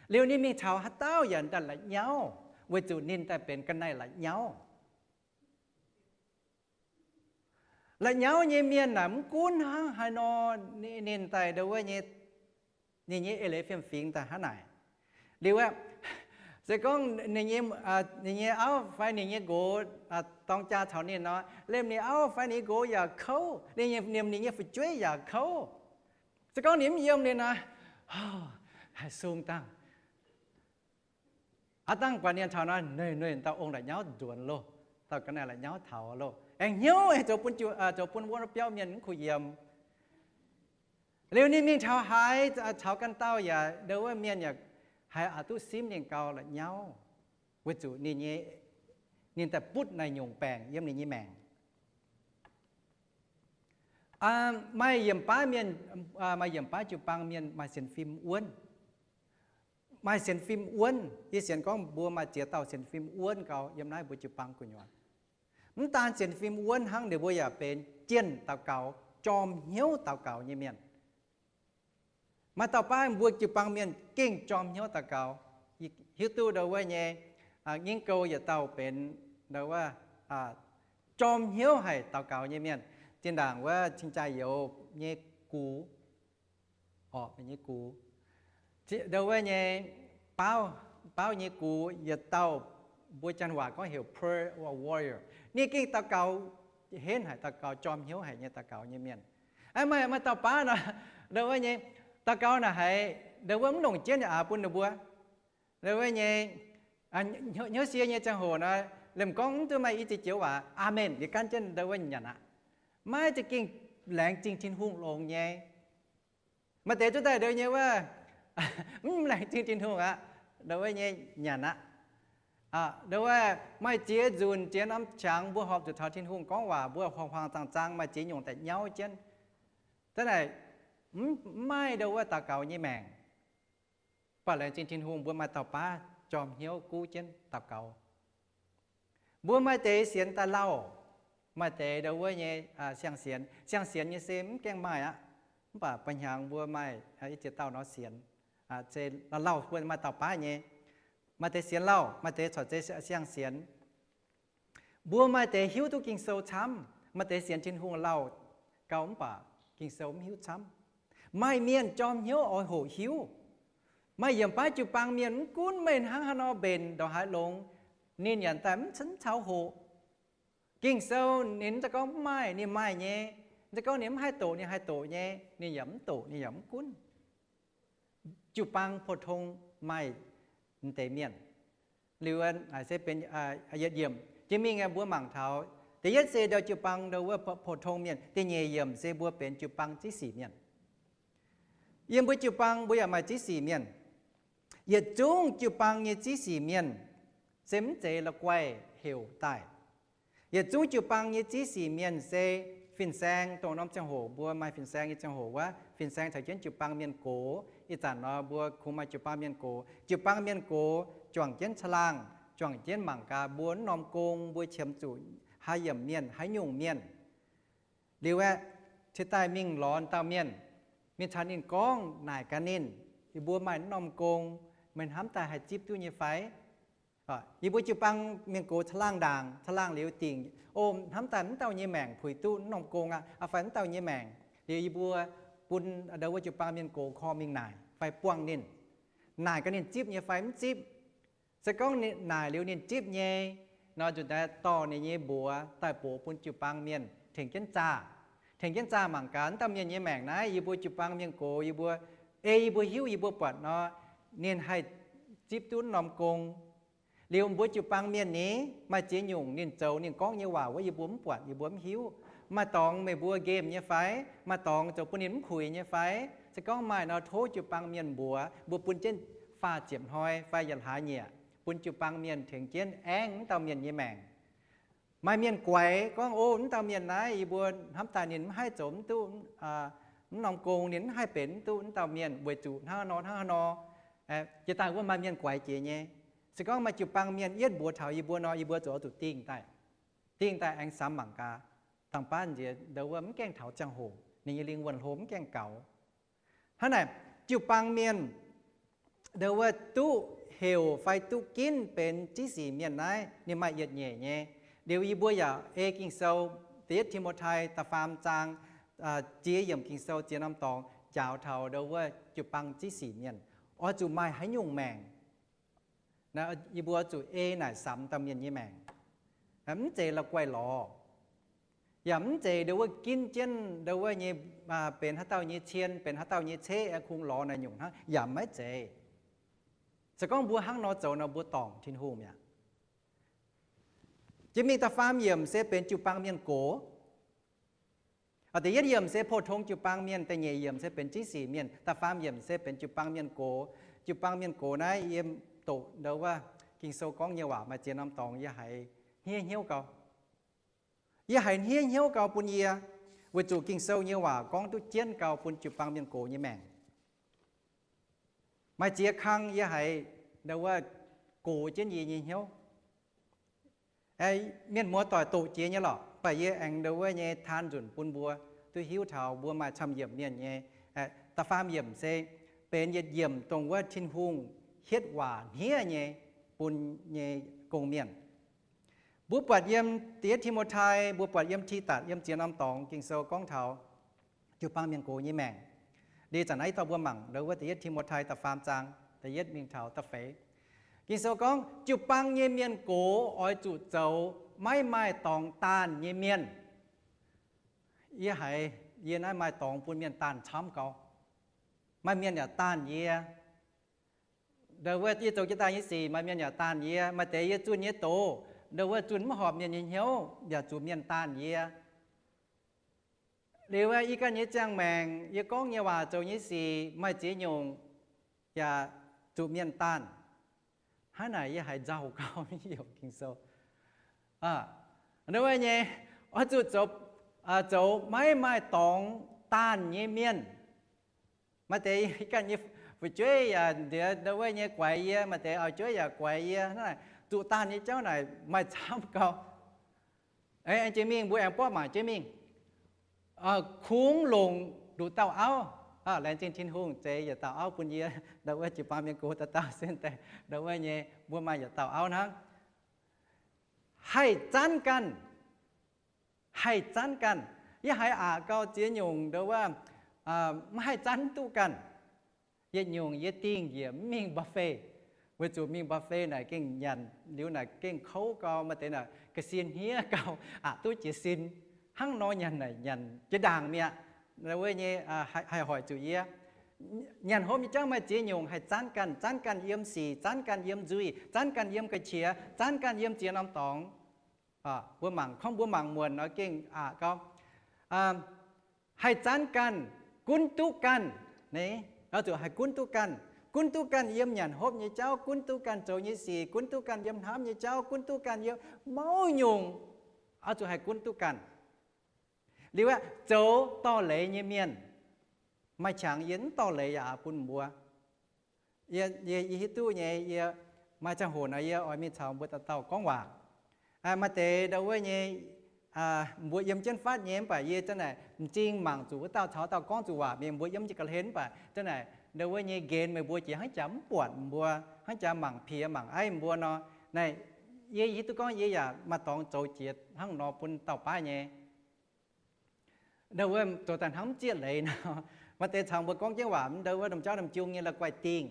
Liuz ninh mingh taux haaix dauh yaac daaih la'nyauv, weic zuqc ninh daaih benx ga'naaiv la'nyauv. La'nyauv nyei mienh naaic mv gunv hnangv haaix nor, ninh daaih ndo wuov nyei, ninh nyei eix leiz fiem-fingx daaih hnangv naaic. Liuz aeqv, se gorngv ninh nyei auv fai ninh nyei nqox dorng jaa caux ninh nor, liemh ninh auv fai ninh nyei nqox yaac kouv, liemh ninh nyei fu'jueiv yaac kouv. Se gorngv ninh mv yiem liuz nor, haih sung dangh. Aav dangh buatc ninh taux nor, nuih nuih dauh ong la'nyauv nzuonx loh, dauh ga'naaiv la'nyauv taux loh, aengx hnyouv aengx zoux bun, zoux bun wuov biauv mienh mv kuh yiem. Liuz ninh mingh taux haaix, caux ganh dauh yaac ndo wuov mienh yaac haiz aqc duqv simv ninh gau la'nyauv, weic zuqc ninh daaih butv naaiv nyungc baengc yiem ninh nyei maengc. Maaih yiemc baav mienh, maaih yiemc baav jiu-baang mienh maaih sienx fim wuonv. Maaih sienx fim wuonv, yie sienx gorngv mbuo maaih ziex dauh sienx fim wuonv gau yiem naaiv mbuo jiu-baang gu'nyuoz. Mv daan sienx fim wuonv hnangv, ninh mbuo yaac benx jienh daux gaux, jorm hnyouv daux gaux nyei mienh. Maaih dauh baav mbuo jiu-baang mienh gengh jorm hnyouv daux gaux. Hiuv duqv ndo wuov nyei, Nginh Gou yietc dauh benx ndo wuov jorm hnyouv haic daux gaux nyei mienh. Zinh ndaangc wuov cing-jaa-youz nyei gux, orqc, nyei gux, ndo wuov nyei, baauv, baauv nyei gux yietc dauh, mbuo janx waac gorngv heuc prayer warrior. Ninh gengh daux gaux henv haic, daux gaux jorm hnyouv haic nyei daux gaux nyei mienh. Aa, maaih, maaih dauh baav nor, ndo wuov nyei, daux gaux naaic haiz ndo wuov mv longc jienv nyei aav bun ninh mbuo. Ndo wuov nyei, hnyouv sie nyei ziangh hoc nor, liemh gorngv mv duqv maaih i ziex joux waac, aamen, liuz gaanv jienv ndo wuov nyanc aqv. Maiv za'gengh laengz zingh Tin-Hungh longx nyei. Maaih deix zuov daaih ndo nyei wuov, mv laengz zingh Tin-Hungh aqv, ndo wuov nyei nyanc aqv. Ndo wuov maaih ziex nzunc ziex norm qangx mbuo horpc zuqc taux Tin-Hungh gorngv waac, mbuo huaang-huaang zaang-zaang maaih ziex nyungc daaih nyauv jienv. Hnangv naaic, mv maaih ndo wuov daux gaux nyei maengc. Mv baac laengz zingh Tin-Hungh mbuo maaih dauh baav jorm hnyouv guv jienv daux gaux. Mbuo maaih deix sienx daaih lauh, maaih deix ndo wuov nyei siang-sienx. Siang-sienx nyei se mv gaengh maaih aqv. Mv baac ba'hnyangx mbuo maaih i ziex dauh nor sienx, se lauh lauh mbuo maaih dauh baav nyei. Maaih deix sienx lauh, maaih deix corc zeiz siang-sienx. Mbuo maaih deix hiuv duqv Ging-Sou camv, maaih deix sienx Tin-Hungh lauh gau mv baac Ging-Sou mv hiuv camv. Maaih mienh jorm hnyouv oix hoqc hiuv. Maaih yiemc baav jiu-baang mienh mv gunv meih hnangv haaix nor mbenc ndongc haaix longx, ninh yaac daaih mv caux hoqc. Ging-Sou ninh mv zeiz gorngv mv maaih, ninh maaih nyei. Mv zeiz gorngv ninh mv haih doqc, ninh haih doqc nyei, ninh yaac mv doqc, ninh yaac mv gunv. Jiu-baang pou-tong maaih m'deix mienh. Liuz se benx yietc yiemc jiex mingh mbuo mangc taux da'yietv se ndau jiu-baang ndau wuov pou-tong mienh. Da'nyeic yiemc se mbuo benx jiu-baang ziex sic mienh. Yiem mbuo jiu-baang mbuo yaac maaih ziex sic mienh. Yietc zungv jiu-baang nyei ziex sic mienh se mv zeiz la'guaih heuc daaih. Yietc zungv jiu-baang nyei ziex sic mienh se fin-saeng, dongh norm ziangh hoc mbuo maaih fin-saeng nyei ziangh hoc wuov, fin-saeng caux jienv jiu-baang mienh gox. Ih zanc nor mbuo kungx maaih jiu-baang mienh gox. Jiu-baang mienh gox juangc jienv caangh laangh, juangc jienv mangc gaax mbuo wuov norm gong mbuo qiemx zuqc haaix yiemc mienh, haaix nyungc mienh. Liuz aeqv, cingx daaih mingh lorz dauh mienh, mingh caux ninh gorngv naaic gaax ninh, yie mbuo maaih wuov norm gong, meih hnamv daaih haih zipv duqv nyei fai? Yie mbuo jiu-baang mienh gox caangh laangh ndaangc, caangh laangh liuz dingc, o, hnamv daaih wuov dauh nyei maengc puix duqv wuov norm gong aqv, fai wuov dauh nyei maengc. Liuz yie mbuo bun ndau wuov jiu-baang mienh gox korv mingh naaic fai buangh ninh, naaic gaax ninh zipv nyei fai mv zipv. Se gorngv naaic liuz ninh zipv nyei nor, nzunc daaih dorh ninh nyei mbuox daaih box bun jiu-baang mienh tengx jienv zaah. Tengx jienv zaah mangc gaax wuov dauh mienh nyei maengc naaiv, yie mbuo jiu-baang mienh gox, yie mbuo, ei yie mbuo hiuv, yie mbuo buatc nor, ninh haih zipv duqv norm gong. Liuz mbuo jiu-baang mienh ni, maaih ziex nyungc ninh zoux ninh gorngv nyei waac wuov yie mbuo mv buatc, yie mbuo mv hiuv. Maaih dorngx meih mbuo nqemh nyei fai? Maaih dorngx zoux bun ninh mv kuix nyei fai? Se gorngv maaih nor, tov jiu-baang mienh mbuox, mbuo bun jienv faah ziepc hnoi fai yietc hlaax nyieqc, bun jiu-baang mienh tengx jienv aengv wuov dauh mienh nyei maengc. Maaih mienh guaix gorngv, o, wuov dauh mienh naaiv yie mbuo hnamv daaih ninh mv haih zoux mv duqv wuov norm gong, ninh mv haih benx mv duqv wuov dauh mienh weic zuqc hnangv nor hnangv nor. Jiex daaih wuov maaih mienh guaix jiex nyei. Se gorngv maaih jiu-baang mienh yietv mbuox taux yie mbuo nor, yie mbuo zuqc oix zuqc dingh daaih, dingh daaih aengx samx mangc gaax, dangh baav nziex ndau wuov mv gaengh taux ziangh hoc, ninh nyei lingh wuonh hlo mv gaengh gaux. Hnangv naaic, jiu-baang mienh ndau wuov duqv heuc fai duqv ginv benx ziex sic mienh naaiv, ninh maaih yietc nyeic nyei. Liuz yie mbuo yaac ei Ging-Sou, da'yietv Ti^mo^tai da'faam zaang ziex yiemc Ging-Sou ziex norm dorngx njaaux taux ndau wuov jiu-baang ziex sic mienh oix zuqc maaih haaix nyungc maengc. Yie mbuo zuqc ei naaic samx dauh mienh nyei maengc. Mv zeiz la'guaih lorz, yaac mv zeiz ndau wuov ginv jienv ndau wuov nyei benx haaix dauh nyei cien, benx haaix dauh nyei ceqv aengx kungx lorz naaic nyungc hnangv, yaac maiv zeiz. Se gorngv mbuo hnangv nor zoux nor, mbuo dorngc Tin-Hungh mi'aqv. Jiex mingh da'faam yiemc se benx jiu-baang mienh gox. Da'yietv yiemc se pou-tong jiu-baang mienh, da'nyeic yiemc se benx ziex sic mienh, da'faam yiemc se benx jiu-baang mienh gox. Jiu-baang mienh gox naaiv yiem doqc ndau wuov Ging-Sou gorngv nyei waac maaih ziex norm dorngx yie haiz hniev hnyouv gau. Yie haiz hniev hnyouv gau bun yie, weic zuqc Ging-Sou nyei waac gorngv duqv jienv gau bun jiu-baang mienh gox nyei maengc. Maaih ziex kang yie haiz ndau wuov gox jienv yie nyei hnyouv. Mienh muoz-doic doqc jiex nyei lorqc, mv baac yie aengx ndau wuov nyei taan nzunc bun mbuo duqv hiuv taux mbuo maaih camv yiemc mienh nyei. Da'faam yiemc se benx yietc yiemc dongh wuov Tin-Hungh hietv waac hniev nyei bun nyei gong-mienh. Mbuo buatc yiem da'yietv Ti^mo^tai, mbuo buatc yiem Tidatc, yiem ziex norm dorngx Ging-Sou gorngv taux jiu-baang mienh gox nyei maengc. Liuz zanc naaiv yie dorh mbuo mangc ndau wuov da'yietv Ti^mo^tai da'faam zaang da'yietv mingh taux da'feix. Ging-Sou gorngv jiu-baang nyei mienh gox oix zuqc zoux maiv maaih dorngx daanh nyei mienh. Yie haiz yie naaiv maaih dorngx bun mienh daanh camv gau. Maaih mienh yaac daanh yie. Ndau wuov yie zoux jienv daaih nyei sic maaih mienh yaac daanh yie. Maaih deix yie zunh nyei doz, ndau wuov zunh mv horpc mienh nyei hnyouv yaac zuqc mienh daanh yie. Liuz yie ganh nyei ziangh maengc, yie gorngv nyei waac, zoux nyei sic maaih ziex nyungc yaac zuqc mienh daanh. Hnangv naaic yie haiz nzauh gau mv heuc Ging-Sou. Ndau wuov nyei, oix zuqc zoux maiv maaih dorngx daanh nyei mienh. Maaih deix yie ganh nyei fu'jueiv yaac ndiev ndau wuov nyei guaix yie, maaih deix auv-jueiv yaac guaix yie. Hnangv naaic zuqc daanh nyei jauv naaic maaih camv gau. Aengx jienv mingh, mbuo aengx borqv mangc jienv mingh. Kungx longc nduqc dauh auv. Laengz zingh Tin-Hungh zeix yietc dauh auv bun yie, ndau wuov jiu-baang mienh gox dauh dauh sin daaih, ndau wuov nyei mbuo maaih yietc dauh auv hnangv. Haih zanv ganh, haih zanv ganh. Yie haiz aqc gau ziex nyungc ndau wuov maiv haih zanv duqv ganh. Yietc nyungc yie dingh njiec mv mingh buffet, weic zuqc mingh buffet naaic gengh nyanc liuz naaic gengh kouv gau, maaih deix naaic ga'sie hniev gau, aqc duqv jiez sin. Hnangv nor nyanc naaic nyanc jiex ndaangc mi'aqv. Ndau wuov nyei haih hoic zuqc yie. Nyanc hopv nyei jauv maaih ziex nyungc haih zanv ganh. Zanv ganh yiem sic, zanv ganh yiem nzuih, zanv ganh yiem ga'qiex, zanv ganh yiem ziex norm dorngx. Mbuo mangc, gorngv mbuo mangc muonc nor gengh aqc gau. Haih zanv ganh, gunv duqv ganh. Oix zuqc haih gunv duqv ganh. Gunv duqv ganh yiem nyanc hopv nyei jauv, gunv duqv ganh zoux nyei sic, gunv duqv ganh yiem hnamv nyei jauv, gunv duqv ganh yiem mauv nyungc. Oix zuqc haih gunv duqv ganh. Liuz aeqv, zoux dorh leiz nyei mienh, maaih qangx yie mv dorh leiz yaac bun mbuo. Yie, yie hiuv duqv nyei, yie maaih ziangh hoc nor yie oix mingh caux mbuo dauh dauh gorngv waac. Maaih deix ndau wuov nyei, mbuo yiem jienv fatv nyei mv baac yie zanc naaic m'zing mangc zuqc wuov dauh caux dauh gorngv zuqc waac mingh, mbuo yiem jienv ga'hlen mv baac zanc naaic ndau wuov nyei nqenx meih mbuo jiex hnangv jaax mv buatc mbuo, hnangv jaax mangc piex mangc aiv mbuo nor. Naaiv yie hiuv duqv gorngv yie yaac maaih dorngx zoux jiex hnangv nor bun dauh baav nyei. Ndau wuov zoux daaih hnangv mv zieqv leiz nor. Maaih deix caux mbuo gorngv jienv waac, ndau wuov norm jauv norm jung nyei la'guaih dingh,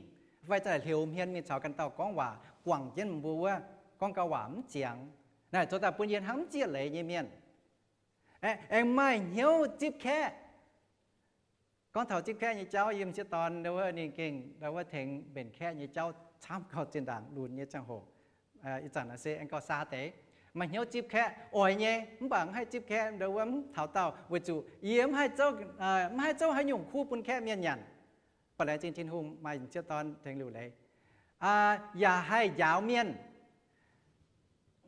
fai zanc naaic hliouv hmien mingh caux ganh dauh gorngv waac, guangc jienv mbuo wuov gorngv gau waac mv ziangx. Naaic zoux daaih bun yie hnangv mv zieqv leiz nyei mienh. Aengx maaih hnyouv zipv kaeqv. Gorngv taux zipv kaeqv nyei jauv, yie m'sieqv dorn ndau wuov ninh gengh ndau wuov tengx mbenc kaeqv nyei jauv camv gau zinh ndaangc lunx nyei ziangh hoc. Ih zanc naaic se aengx gauh saa deix. Maaih hnyouv zipv kaeqv oix nyei, mv baac mv haih zipv kaeqv ndau wuov mv taux daauh weic zuqc yie mv haih zouv, mv haih zouv haaix nyungc kuv bun kaeqv mienh nyanc. Baac laengz zingh Tin-Hungh maaih m'sieqv dorn tengx liuc leiz, yaac haih njaaux mienh.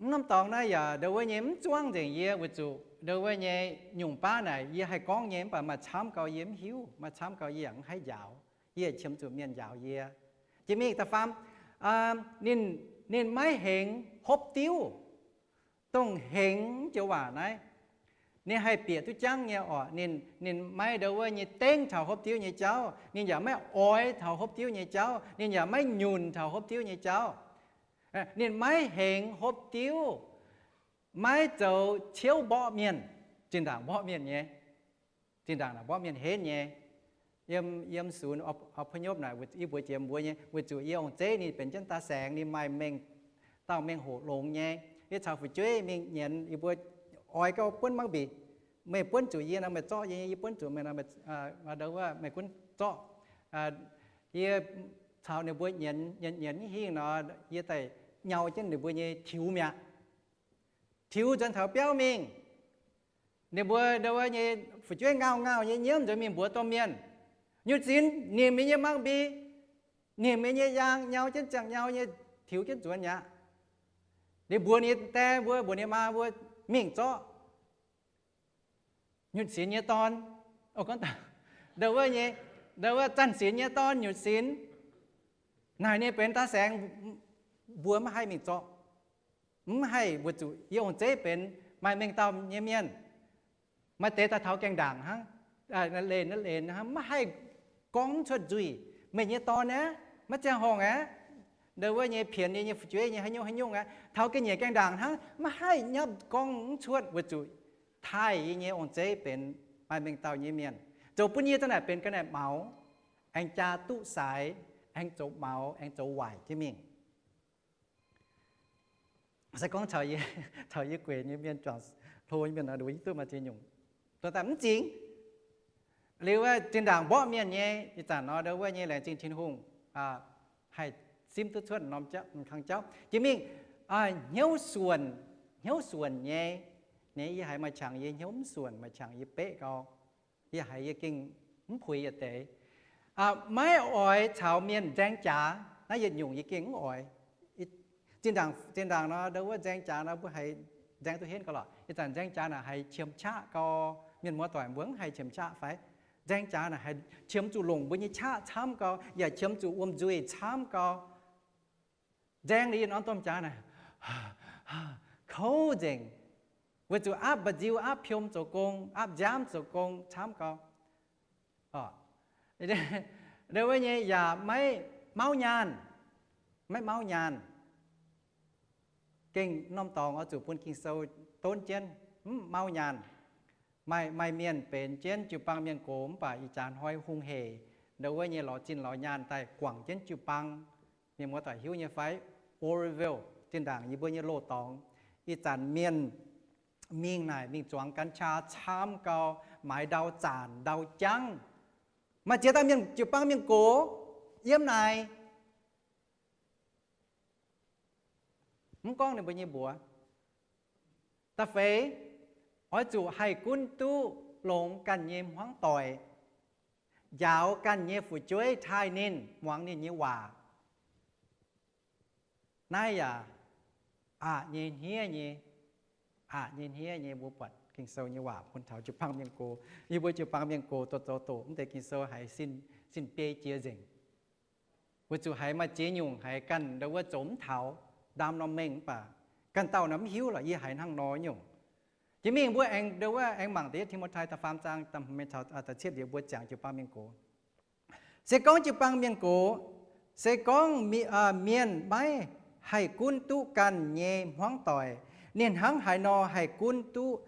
Mv norm dorngx naaiv yaac ndau wuov nyei mv zuangv nzengc yie weic zuqc ndau wuov nyei nyungc baav naaic yie haih gorngv nyei mv baac maaih camv gau yie mv hiuv, maaih camv gau yie yaac mv haih njaaux. Yie qiemx zuqc mienh njaaux yie. Jiex mingh da'faam, ninh, ninh maiv hengx hopv diuv, dongh hengx joux waac naaiv. Ninh haih bieqc duqv jangv nyei orqc. Ninh, ninh maiv ndau wuov nyei dengv taux hopv diuv nyei jauv. Ninh yaac maiv oix taux hopv diuv nyei jauv. Ninh yaac maiv nyunc taux hopv diuv nyei jauv. Ninh maiv hengx hopv diuv, maiv zoux ciouv mborqv mienh. Zinh ndaangc mborqv mienh nyei. Zinh ndaangc naaic mborqv mienh henv nyei. Yiem, yiem ศูนย์อพยพ naaic, yie mbuox jiex mbuo nyei, weic zuqc yie ong-zeiv ninh benx jienv daaih saengx, ninh maaih mengh dauh mengh hoc longx nyei. Yie caux fu'jueiv mingh nyienz, yie mbuo oix gau buonv mangv mbic. Meih buonv zuqc yie nor meih zorqv yie, yie buonv zuqc meih nor meih, ndau wuov meih gunv zorqv. Yie caux ninh mbuo nyienz, nyienz, nyienz hingh nor, yie daaih nyau jienv ninh mbuo nyei tiux mi'aqv. Tiux nzuonx taux biauv mingh. Ninh mbuo ndau wuov nyei fu'jueiv ngauh ngauh nyei nyiemv nzuonx mingh mbuox domh mienh, nyutc sinx nimc ninh nyei mangv mbi, nimc ninh nyei yaang, nyau jienv ziangh nyau nyei, tiux jienv nzuonx mi'aqv. Ninh mbuox ninh die mbuo, mbuox ninh maa mbuo mingh zorqv nyutc sinx nyei dorn. Ndau wuov nyei, ndau wuov zanc sinx nyei dorn nyutc sinx. Naaic ninh benx daaih saengx, mbuo maiv haih mingh zorqv. Mv haih, weic zuqc yie ong-zeiv benx maaih mengh dauh nyei mienh. Maaih deix daaih taux gaengh ndaangc hnangv, lenh, lenh hnangv, maiv haih gorngv mv cuotv nzuih. Meih nyei dorn aeqv, maiv ziangh horngh aeqv, ndau wuov nyei pienx yie nyei fu'jueiv nyei haaix nyungc haaix nyungc aeqv, taux ga'nyiec gaengh ndaangc hnangv, maiv haih nyapv gorngv mv cuotv weic zuqc taaih yie nyei ong-zeiv benx maaih mengh dauh nyei mienh, zoux bun yie zanc naaic benx ga'naaiv maux, aengx jaa duqv saaix, aengx zoux maux, aengx zoux waaic jienv mingh. Se gorngv caux yie, caux yie gueic nyei mienh, juangc hlo nyei mienh nor, nduov yie duqv maaih ziex nyungc, dorh daaih mv zingx. Liuz zinh ndaangc mborqv mienh nyei, ih zanc nor ndau wuov nyei laengz zingh Tin-Hungh, haih simv duqv cuotv norm kang jauv. Jiex mingh, hnyouv suonc, hnyouv suonc nyei, nyei yie haiz maaih qangx yie hnyouv mv suonc, maaih qangx yie beqv gau. Yie haiz yie gengh mv puix yietc deix. Maiv oix caux mienh nzaeng jaax, naaiv yietc nyungc yie gengh mv oix. Zinh ndaangc, zinh ndaangc nor ndau wuov nzaeng jaax nor mbuo haiz nzaeng duqv henv gau lorqc. Ih zanc nzaeng jaax naaic haiz qiemx qaqv gau. Mienh muoz doic mbuo mv haiz qiemx qaqv fai? Nzaeng jaax naaic haiz qiemx zuqc longc mbuo nyei qaqv camv gau, yaac qiemx zuqc wuom nzuih camv gau. Nzaeng liuz yie norm domh jaax naaic kouv nzengc, weic zuqc aapv mba'nziu, aapv piom zoux gong, aapv nziaamv zoux gong camv gau. Ndau wuov nyei yaac maiv mauv nyaanh, maiv mauv nyaanh. Gengh norm dorngx oix zuqc bun Ging-Sou donv jienv, mv mauv nyaanh. Maaih, maaih mienh benx jienv jiu-baang mienh gox mv baac ih jaax hnoi hungh hec ndau wuov nyei lorz zinh lorz nyaanh daaih guangc jienv jiu-baang. Mienh muoz-doic hiuv nyei fai? Oroville zinh ndaangc yie mbuo nyei loz-dorngx, ih zanc mienh mingh naaic mingh zuangx กัญชา camv gau, maaiz ndau zaanc ndau jangv. Maaih ziex dauh mienh jiu-baang mienh gox yiem naaic. Mv gorngv ninh mbuo nyei mbuox. Da'feix, oix zuqc haih gunv duqv longx ganh nyei hmuangv doic, njaaux ganh nyei fu'jueiv taaih ninh, muangx ninh nyei waac. Naaiv yaac aqc nyei hniev nyei, aqc nyei hniev nyei. Mbuo buatc Ging-Sou nyei waac bun taux jiu-baang mienh gox. Yie mbuo jiu-baang mienh gox doqc zoux doqc mv deix Ging-Sou haiz sin, sin biei jiex nzengc. Weic zuqc haiz maaih ziex nyungc haiz ganh ndau wuov zoux mv taux, ndaam norm mengh mv baac ganh dauh naaic mv hiuv lorqc yie haiz hnangv nor nyungc. Jiex mingh mbuo aengx ndau wuov aengx mangc deix Ti^mo^tai da'faam zaang da'hmz taux da'cietv liuz mbuo ziangx jiu-baang mienh gox. Se gorngv jiu-baang mienh gox, se gorngv mienh maiv haih gunv duqv ganh nyei hmuangv doic, ninh hnangv haaix nor haih gunv duqv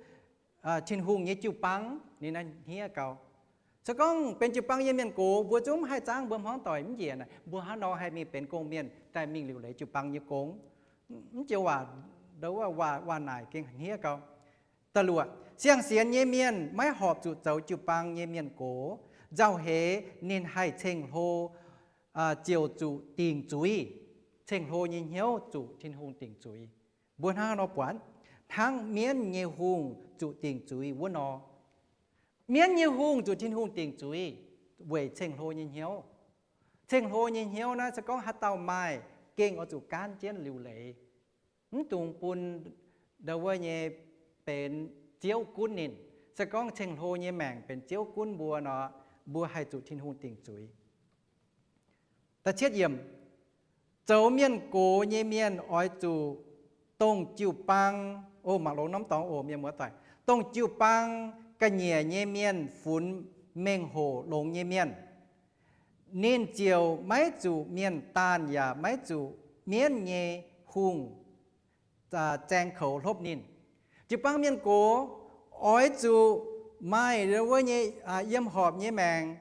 Tin-Hungh nyei jiu-baang? Ninh naaiv hniev gau. Se gorngv benx jiu-baang nyei mienh gox, mbuo zungv mv haih zaangv mbuo hmuangv doic mv njiec naaic, mbuo hnangv nor haih mingh benx gong-mienh daaih mingh liuc leiz jiu-baang nyei gong? Mv joux waac, ndau wuov waac naaic gengh hniev gau. Da'luoqc, siang-sienx nyei mienh maiv horpc zuqc zoux jiu-baang nyei mienh gox. Nzauh heix ninh haih ceng-hlo ziouc zuqc dingc zuiz. Ceng-hlo nyei hnyouv zuqc Tin-Hungh dingc zuiz. Mbuo hnangv nor buatc, hnangv mienv nyei hungh zuqc dingc zuiz wuov nor. Mienv nyei hungh zuqc Tin-Hungh dingc zuiz weic ceng-hlo nyei hnyouv. Ceng-hlo nyei hnyouv naaiv se gorngv haaix dauh maaih, gengh oix zuqc gaanv jienv liuc leiz. Mv dungx bun ndau wuov nyei benx ziouv gunv ninh. Se gorngv ceng-hlo nyei maengc benx ziouv gunv mbuo nor, mbuo haih zuqc Tin-Hungh dingc zuiz. Da'cietv yiemc, zoux mienh gox nyei mienh oix zuqc dongh jiu-baang, o, mangc longx norm dorngx oc mienh muoz-doic, dongh jiu-baang ga'nyiec nyei mienh funx mengh hoc longx nyei mienh. Ninh ziouc maiv zuqc mienh daanh yaac maiv zuqc mienv nyei hungh zaeng koux hlopv ninh. Jiu-baang mienh gox oix zuqc maaih ndau wuov nyei yiem horpc nyei maengc,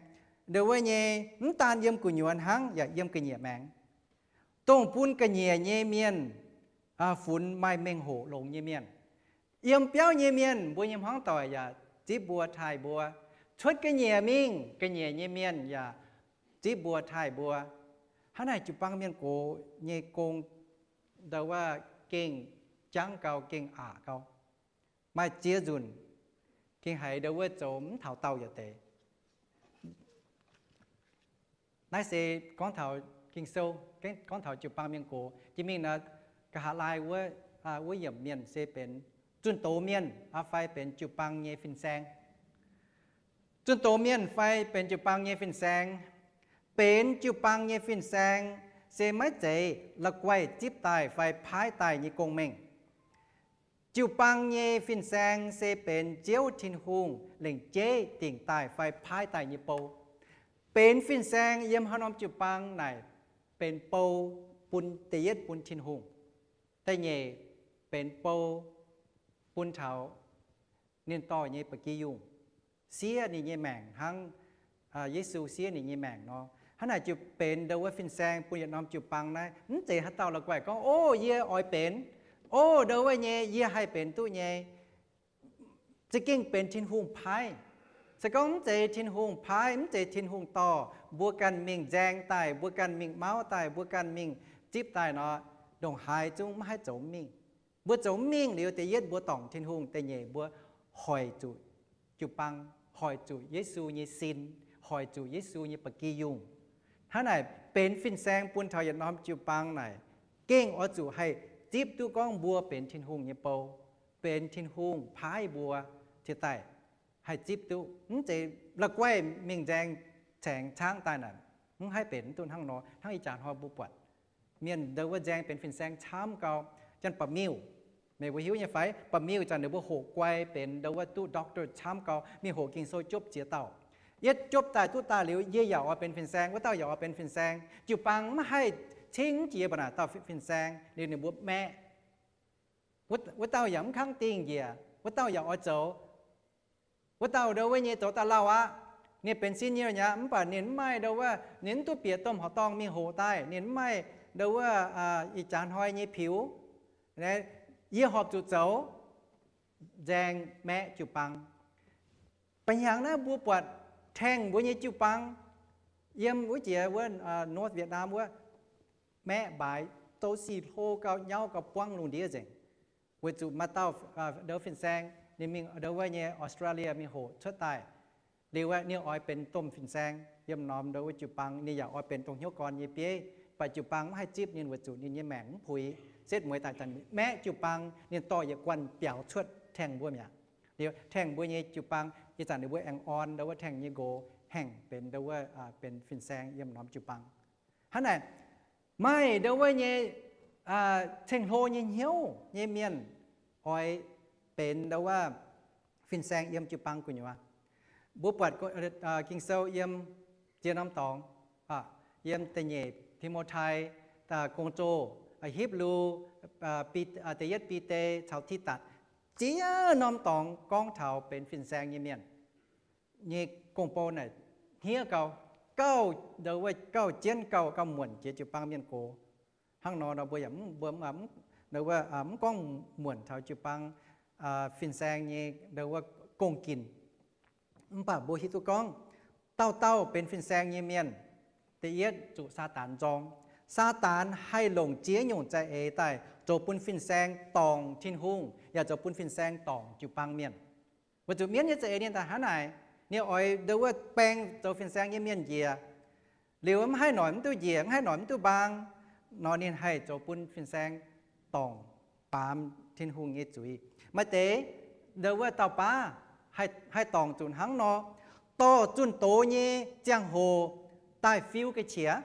ndau wuov nyei mv daanh yiem gu'nyuoz hnangv yaac yiem ga'nyiec maengc, dongh bun ga'nyiec nyei mienh funx maaih mengh hoc longx nyei mienh. Yiem biauv nyei mienh mbuo nyei hmuangv doic yaac zipv mbuo taaih mbuo. Cuotv ga'nyiec mingh, ga'nyiec nyei mienh yaac zipv mbuo taaih mbuo. Hnangv naaic jiu-baang mienh gox nyei gong ndau wuov gengh jangv gau, gengh aqc gau. Maaih ziex nzunc gengh haiz ndau wuov zoux mv taux daauh yietc deix. Naaiv se gorngv taux Ging-Sou, gorngv taux jiu-baang mienh gox. Jiex mingh naaic, nqa'haav laai wuov, wuov yiemc mienh se benx zunh doz mienh fai benx jiu-baang nyei fin-saeng. Zunh doz mienh fai benx jiu-baang nyei fin-saeng. Benx jiu-baang nyei fin-saeng se maiv zeiz la'guaih zipv daaih fai paaiv daaih nyei gong-mengh. Jiu-baang nyei fin-saeng se benx Ziouv Tin-Hungh lengc jeiv dingc daaih fai paaiv daaih nyei bou. Benx fin-saeng yiem haaix norm jiu-baang naaic benx bou bun da'yietv bun Tin-Hungh. Da'nyeic benx bou bun taux ninh dorh nyei ba'gi yungh, siev ninh nyei maengc hnangv Yesu siev ninh nyei maengc nor. Hnangv naaic jiu benx ndau wuov fin-saeng bun yietc norm jiu-baang naaiv. Mv zeiz haaix dauh la'guaih gorngv, O, yie oix benx. O, ndau wuov nyei yie haih benx duqv nyei. Za'gengh benx Tin-Hungh paaiv. Se gorngv mv zeiz Tin-Hungh paaiv, mv zeiz Tin-Hungh dorh, mbuo ganh mingh nzaeng daaih, mbuo ganh mingh mauv daaih, mbuo ganh mingh zipv daaih nor, ndongc haaix zungv maiv haih zoux mingh. Mbuo zoux mingh liuz, da'yietv mbuo dorngc Tin-Hungh, da'nyeic mbuo hoic zuqc jiu-baang, hoic zuqc Yesu nyei sin, hoic zuqc Yesu nyei ba'gi yungh. Hnangv naaic benx fin-saeng bun taux yietc norm jiu-baang naaic, gengh oix zuqc haih zipv duqv gorngv mbuo benx Tin-Hungh nyei bou, benx Tin-Hungh paaiv mbuo ciex daaih haih zipv duqv. Mv zeiz la'guaih mingh nzaeng caengx caangv daaih naaic, mv haih benx duqv hnangv nor. Hnangv ih jaax hnoi mbuo buatc mienh ndau wuov nzaeng benx fin-saeng camv gau, janx ba'miuh. Meih mbuo hiuv nyei fai? Ba'miuh zanc ninh mbuo hoqc guai benx ndau wuov duqv doctor camv gau, mingh hoqc Ging-Sou jopv ziex dauh. Yietv jopv daaih duqv daaih liuz, yie yaac oix benx fin-saeng, wuov dauh yaac oix benx fin-saeng. Jiu-baang maiv haih cingv jiex mbuo naaic dauh fin-saeng, liuz ninh mbuo maeqv. Wuov dauh yaac mv kangv dingh njiec, wuov dauh yaac oix zoux. Wuov dauh ndo wuov nyei zoux daaih lauh aqv. Ninh benx senior nyei aqv, mv baac ninh mv maaih ndo wuov, ninh mv duqv bieqc domh horqc dorngh mingh hoqc daaih, ninh mv maaih ndo wuov ih jaax hnoi nyei piux. Yie horpc zuqc zoux nzaeng maeqv jiu-baang. Ba'hnyangx naaiv mbuo buatc tengx mbuo nyei jiu-baang yiem wuov jiex wuov North Vietnam wuov, maeqv mbaaix, douz sic hlo gau, nyauv gau, buangv lungh ndiev nzengc. Weic zuqc maaih dauh ndo fin-saeng ninh mingh ndo wuov nyei Australia mingh hoqc cuotv daaih. Liuz ninh oix benx domh fin-saeng yiem norm ndo wuov jiu-baang, ninh yaac oix benx dongh hnyouv gorn nyei bieiv, baac jiu-baang mv haih zipv ninh weic zuqc ninh nyei maengc mv puix. Setv mueiz daaih zanc maeqv jiu-baang, ninh dorh yietc guanh biaux cuotv tengx mbuo mi'aqv. Liuz tengx mbuo nyei jiu-baang ih zanc ninh mbuo aengx orn ndo wuov tengx nyei nqox haengh benx ndo wuov benx fin-saeng yiem norm jiu-baang. Hnangv naaic, maaih ndo wuov nyei ceng-hlo nyei hnyouv nyei mienh oix benx ndo wuov fin-saeng yiem jiu-baang gu'nyuoz. Mbuo buatc Ging-Sou yiem ziex norm dorngx, yiem da'nyeic Ti^mo^tai, Gong-Zoh, Hipv^lu, da'yietv Bide caux Tidatc, ziex norm dorngx gorngv taux benx fin-saeng nyei mienh nyei gong-bou naaic hniev gau, gauh ndo wuov gauh jienv gauh, gauh muonc jiex jiu-baang mienh gox. Hnangv nor nor mbuo yaac mv gorngv muonc taux jiu-baang fin-saeng nyei ndo wuov gong-ginc. Mv baac mbuo hiuv duqv gorngv dauh dauh benx fin-saeng nyei mienh, da'yietv zuqc Saadaan nzorng. Saadaan haih longc ziex nyungc za'eix daaih zoux bun fin-saeng dorngc Tin-Hungh yaac zoux bun fin-saeng dorngc jiu-baang mienh. Weic zuqc mienv nyei za'eix ninh daaih hnangv naaic, ninh oix ndo wuov baeng zoux fin-saeng nyei mienh njiec. Liuz mv haih noic mv duqv njiec, mv haih noic mv duqv mbaang nor, ninh haih zoux bun fin-saeng dorngc baamz Tin-Hungh nyei zuiz. Maaih deix ndo wuov dauh baav haih dorngc zuqc hnangv nor, dorh zunh doz nyei ziangh hoc daaih fiu ga'qiex.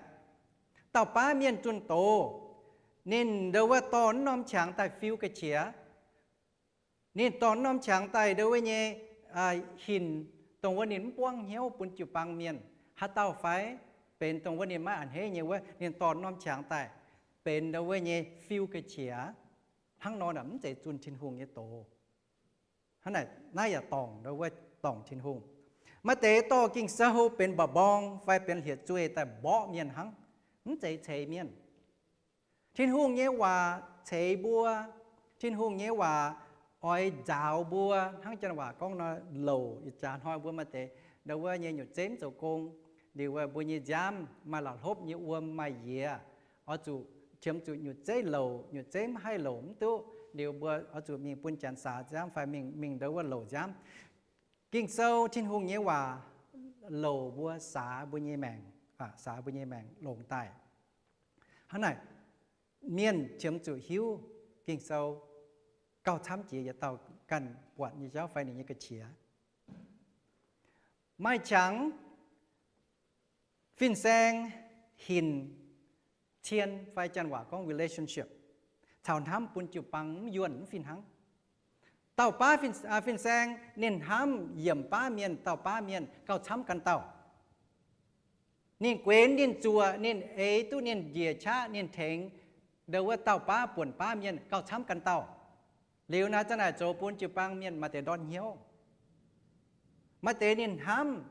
Dauh baav mienh zunh doz, ninh ndo wuov dorh norm qangx daaih fiu ga'qiex. Ninh dorh norm qangx daaih ndo wuov nyei hinc, dongh wuov ninh mv buangv hnyouv bun jiu-baang mienh. Haaix dauh fai benx dongh wuov ninh maiv a'hneiv nyei wuov, ninh dorh norm qangx daaih benx ndo wuov nyei fiu ga'qiex. Hnangv nor mv zeiz zunh Tin-Hungh nyei doz. Hnangv naaic naaiv yaac dorngc ndo wuov dorngc Tin-Hungh. Maaih deix dorh Ging-Sou benx mba'mborng fai benx hlieqv-zueih daaih mborqv mienh hnangv, mv zeiz ceix mienh. Tin-Hungh nyei waac ceix mbuo. Tin-Hungh nyei waac oix nzaaux mbuo. Hnangv janx waac gorngv nor, louc. Ih jaax hnoi mbuo maaih deix ndo wuov nyei nyutc zeiv mv zoux gong, liuz mbuo nyei nziaamv maaih la'hlopv nyei wuom maaih yiez, oix zuqc qiemx zuqc nyutc zeiv louc, nyutc zeiv mv haih louc mv duqv, liuz mbuo oix zuqc mingh bun janx saax nziaamv fai mingh, mingh ndo wuov louc nziaamv. Ging-Sou, Tin-Hungh nyei waac louc mbuo, saax mbuo nyei maengc, saax mbuo nyei maengc longc daaih. Hnangv naaic, mienh qiemx zuqc hiuv Ging-Sou gauh camv jiex yietc dauh ganh buatc nyei jauv fai ninh nyei ga'qiex. Maaih qangx fin-saeng hinc cien fai janx waac gorngv relationship caux hnamv bun jiu-baang mv yuonh mv fih hnangv. Dauh baav fin-saeng ninh hnamv yiemc baav mienh, dauh baav mienh gauh camv ganh dauh. Ninh guenx, ninh zuoqc, ninh eix duqv ninh njiec qaqv, ninh tengx ndo wuov dauh baav buonc baav mienh gauh camv ganh dauh. Liuz naaiv zanc naaic zoux bun jiu-baang mienh maaih deix ndortv hnyouv. Maaih deix ninh hnamv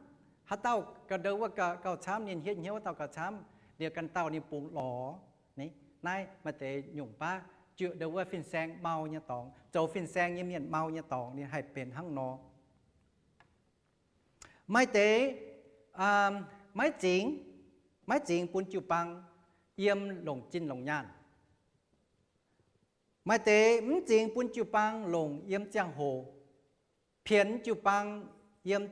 haaix dauh ga'ndo wuov gauh camv, ninh hietv hnyouv wuov dauh gauh camv, liuz ganh dauh ninh bungx lorz. Naaiv maaih deix nyungc baav ziouc ndo wuov fin-saeng mau nyei dorngx, zoux fin-saeng nyei mienh mau nyei dorngx ninh haih benx hnangv nor. Maaih deix maiv zingx, maiv zingx bun jiu-baang yiem longc zinh longc nyaanh. Maaih deix mv zingx bun jiu-baang longc yiem ziangh hoc, pienx jiu-baang yiem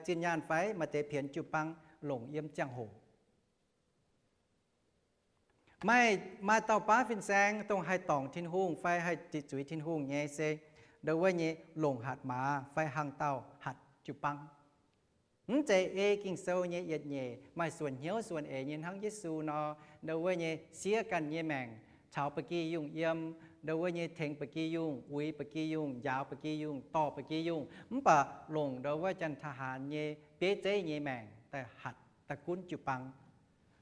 zinh nyaanh fai maaih deix pienx jiu-baang longc yiem ziangh hoc. Maaih, maaih dauh baav fin-saeng dongh haih dorngc Tin-Hungh fai haih zuiz Tin-Hungh nyei se ndo wuov nyei longc hatc maaz fai hnaangx dauh hatc jiu-baang. Mv zeiz ei Ging-Sou nyei yietc nyeic maaih suonc hnyouv suonc eix nyei hnangv Yesu nor, ndo wuov nyei siev ganh nyei maengc caux ba'gi yungh yiem, ndo wuov nyei tengx ba'gi yungh, uix ba'gi yungh, njaaux ba'gi yungh, dorh ba'gi yungh, mv baac longc ndo wuov janx-taaix-haanz nyei bieiv zeiv nyei maengc daaih hatc daaih gunv jiu-baang.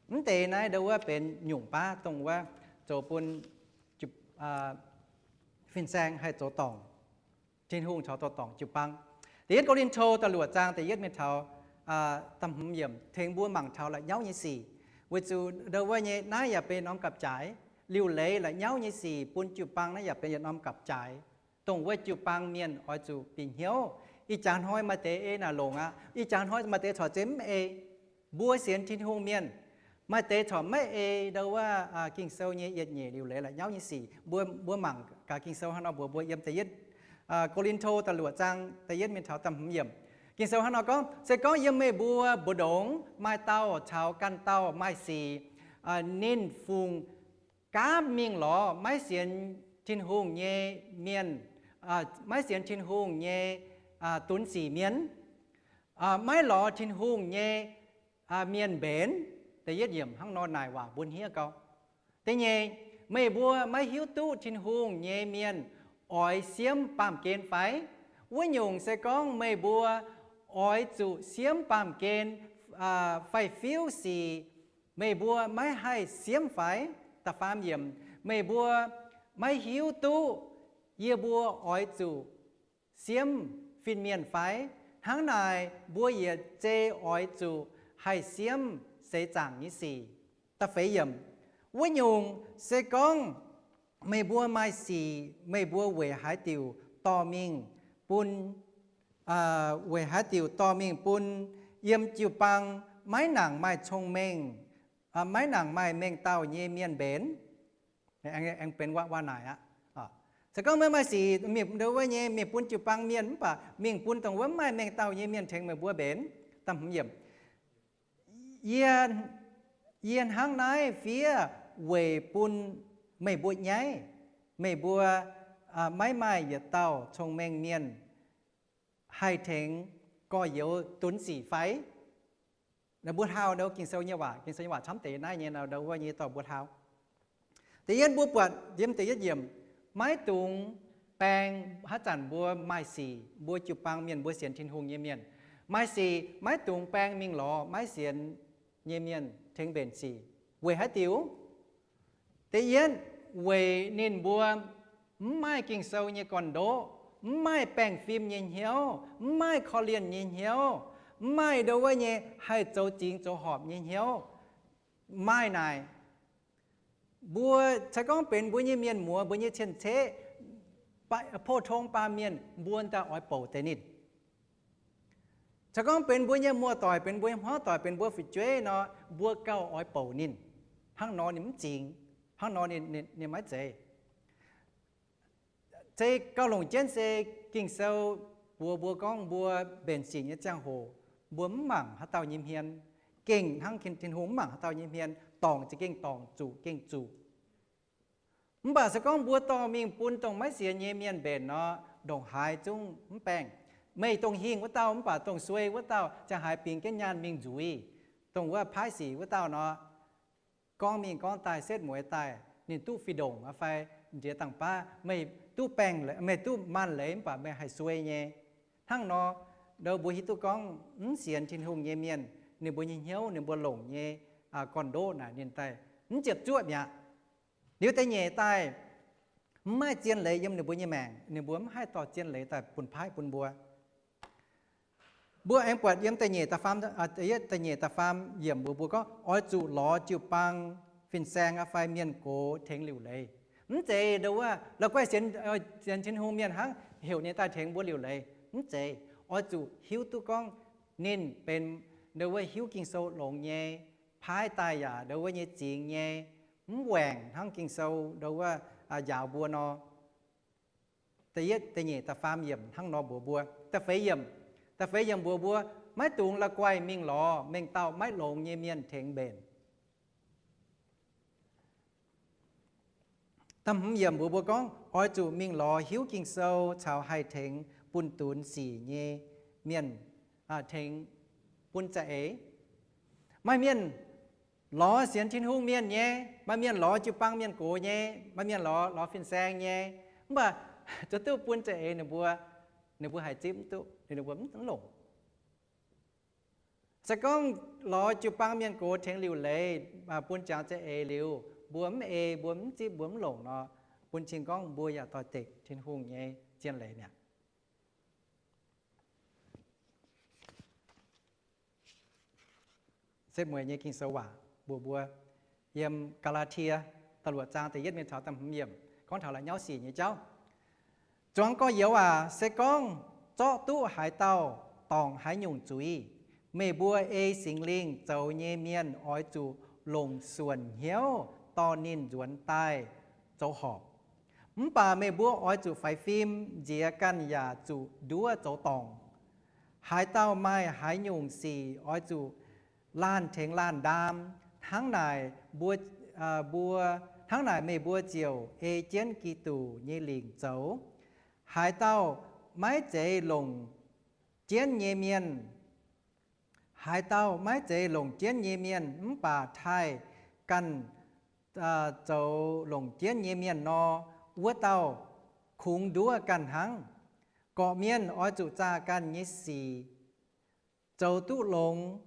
Mv deix naaiv ndo wuov benx nyungc baav dongh wuov zoux bun fin-saeng haih zoux dorngc, Tin-Hungh caux zoux dorngc jiu-baang. Da'yietv Ko^lin^to da'luoqc zaang da'yietv mingh taux da'hmz yiemc tengx mbuo mangc taux la'nyauv nyei sic. Weic zuqc ndo wuov nyei naaiv yaac benx norm gapv-jaaix. Liuc leiz la'nyauv nyei sic bun jiu-baang naaiv yaac benx yietc norm gapv-jaaix, dongh wuov jiu-baang mienh oix zuqc bieqc hnyouv. Ih jaax hnoi maaih deix ei naaic longc aqv. Ih jaax hnoi maaih deix corc zeiz mv ei. Mbuo sienx Tin-Hungh mienh maaih deix corc maiv ei ndo wuov Ging-Sou nyei yietc nyeic liuc leiz la'nyauv nyei sic. Mbuo, mbuo mangc gaax Ging-Sou hnangv nor mbuox mbuo yiem da'yietv Ko^lin^to da'luoqc zaang da'yietv mingh taux da'hmz yiemc. Ging-Sou hnangv nor gorngv, se gorngv yiem meih mbuo mbu'ndongx maaih dauh caux ganh dauh maaih sic, ninh fungx gaamv mingh lorz maiv sienx Tin-Hungh nyei mienh, maiv sienx Tin-Hungh nyei dunx sic mienh, maiv lorz Tin-Hungh nyei mienh mbenc. Da'yietv yiemc hnangv nor naaic waac mbuo hniev gau. Da'nyeic, meih mbuo maiv hiuv duqv Tin-Hungh nyei mienh oix siemv baamh gen fai? Wuov nyungc se gorngv meih mbuo oix zuqc siemv baamh gen fai fiuv sic, meih mbuo maiv haih siemv fai? Da'faam yiemc, meih mbuo maiv hiuv duqv yie mbuo oix zuqc siemv fin-mienh fai? Hnangv naaic, mbuo yietc zei oix zuqc haih siemv seix zaangc nyei sic. Da'feix yiemc, wuov nyungc se gorngv meih mbuo maaih sic, meih mbuo weic haaix diuc dorh mingh bun, weic haaix diuc dorh mingh bun yiem jiu-baang maiv nangc maaih cong-mengh, maiv nangc maaih mengh dauh nyei mienh mbenc? Aengx benx waac naaic aqv. Se gorngv meih maaih sic, mingh ndo wuov nyei mingh bun jiu-baang mienh, mv baac mingh bun dongh wuov mv maaih mengh dauh nyei mienh tengx meih mbuo mbenc. Da'hmz yiemc, yie, yie hnangv naaiv fiev weic bun meih mbuo nyaiv, meih mbuo maiv maaih yietc dauh cong-mengh mienh haih tengx gorx-youz dunx sic fai? Mbuo hlaau ndo Ging-Sou nyei waac, Ging-Sou nyei waac camv deix naaiv nyei, ndo wuov nyei dorh mbuo hlaau. Da'yietv mbuo buatc yiem da'yietv yiemc, maiv dungx baeng haaix zanc mbuo maaih sic, mbuo jiu-baang mienh, mbuo sienx Tin-Hungh nyei mienh, maaih sic maiv dungx baeng mingh lorz maiv sienx nyei mienh tengx mbenc sic. Weic haaix diuc? Da'yietv, weic ninh mbuo mv maaih Ging-Sou nyei gorn-ndoqv, mv maaih baengh fim nyei hnyouv, mv maaih korv-lienh nyei hnyouv, mv maaih ndo wuov nyei haih zoux zingx zoux horpc nyei hnyouv. Maaih naaic, mbuo se gorngv benx mbuo nyei mienh muoz, mbuo nyei cien-ceqv, pou-tong baamh mienh, mbuo daaih oix bouc deix ninh. Se gorngv benx mbuo nyei muoz-doic, benx mbuo nyei hmuangv-doic, benx mbuo fu'jueiv nor, mbuo gauh oix bouc ninh. Hnangv nor ninh mv zingx, hnangv nor ninh, ninh maiv zeiz. Se gauh longc jienv se Ging-Sou mbuox mbuo gorngv mbuo mbenc sic nyei ziangh hoc, mbuo mv mangc haaix dauh nyei hmien, gengh hnangv Tin-Hungh mv mangc haaix dauh nyei hmien, dorngc za'gengh dorngc, zuqc gengh zuqc. Mv baac se gorngv mbuo dorh mingh bun dongh maiv sienx nyei mienh mbenc nor, ndongc haaix zungv mv baengh. Meih dongh hingh wuov dauh mv baac dongh suei wuov dauh ziang haaix bingx jienv nyaanh mingh nzuiz, dongh wuov paaiv sic wuov dauh nor, gorngv mingh gorngv daaih setv mueiz daaih, ninh duqv fih ndongc fai nziex dangh baav, meih duqv baengh, meih duqv maanh leiz mv baac meih haih suei nyei. Hnangv nor, ndo mbuo hiuv duqv gorngv mv sienx Tin-Hungh nyei mienh, ninh mbuo nyei hnyouv, ninh mbuo longc nyei gorn-ndoqv naaic ninh daaih mv ziepc zuoqv mi'aqv. Liuz da'nyeic daaih, mv maaih zien leiz yiem ninh mbuo nyei maengc, ninh mbuo mv haih dorh zien leiz daaih bun paaiv bun mbuo. Mbuo aengx buatc yiem da'nyeic da'faam, da'nyeic da'faam yiemc mbuox mbuo gorngv, oix zuqc lorz jiu-baang, fin-saeng aqv fai mienh gox tengx liuc leiz. Mv zeiz ndo wuov la'guaih sienx, sienx Tin-Hungh mienh hnangv heuc ninh daaih tengx mbuo liuc leiz. Mv zeiz. Oix zuqc hiuv duqv gorngv ninh benx ndo wuov hiuv Ging-Sou longx nyei, paaiv daaih yaac ndo wuov nyei zingx nyei, mv waengc hnangv Ging-Sou ndo wuov njaaux mbuo nor. Da'yietv, da'nyeic, da'faam yiemc hnangv nor mbuox mbuo. Da'feix yiemc, da'feix yiemc mbuox mbuo, maiv dungx la'guaih mingh lorz mengh dauh maiv longx nyei mienh tengx mbenc. Da'hmz yiemc mbuox mbuo gorngv, oix zuqc mingh lorz hiuv Ging-Sou caux haih tengx bun dunx sic nyei mienh, tengx bun za'eix. Maaih mienh lorz sienx Tin-Hungh mienh nyei, maaih mienh lorz jiu-baang mienh gox nyei, maaih mienh lorz, lorz fin-saeng nyei. Mv baac zuqc duqv bun za'eix ninh mbuo, ninh mbuo haih zipv mv duqv, ninh mbuo mv longc. Se gorngv lorz jiu-baang mienh gox tengx liuc leiz, bun ziangx za'eix liuz, mbuo mv ei, mbuo mv zipv, mbuo mv longc nor, bun cing gorngv mbuo yaac doix-dekc Tin-Hungh nyei zien leiz mi'aqv. Setv mueiz nyei Ging-Sou waac mbuox mbuo, yiem Gaa^laa^tie da'luoqc zaang da'yietv mingh taux da'hmz yiemc, gorngv taux la'nyauv sic nyei jauv. Zuangx gorx-youz aac, se gorngv zorqv duqv haaix dauh dorngc haaix nyungc zuiz, meih mbuo ei Singx Lingh zoux nyei mienh oix zuqc longc suonc hnyouv dorh ninh nzuonx daaih zoux horpc. Mv baac meih mbuo oix zuqc faix fim, nziex ganh yaac zuqc nduov zoux dorngc. Haaix dauh maaih haaix nyungc sic oix zuqc laanh tengx laanh ndaam, hnangv naaic mbuo, mbuo, hnangv naaic meih mbuo ziouc ei jienv Giduc nyei lingc zoux. Haaix dauh maiv zeiz longc jienv nyei mienh, haaix dauh maiv zeiz longc jienv nyei mienh mv baac taaih ganh zoux longc jienv nyei mienh nor, wuov dauh kungx nduov ganh hnangv. Gorqv-mienh oix zuqc zaah ganh nyei sic zoux duqv longx,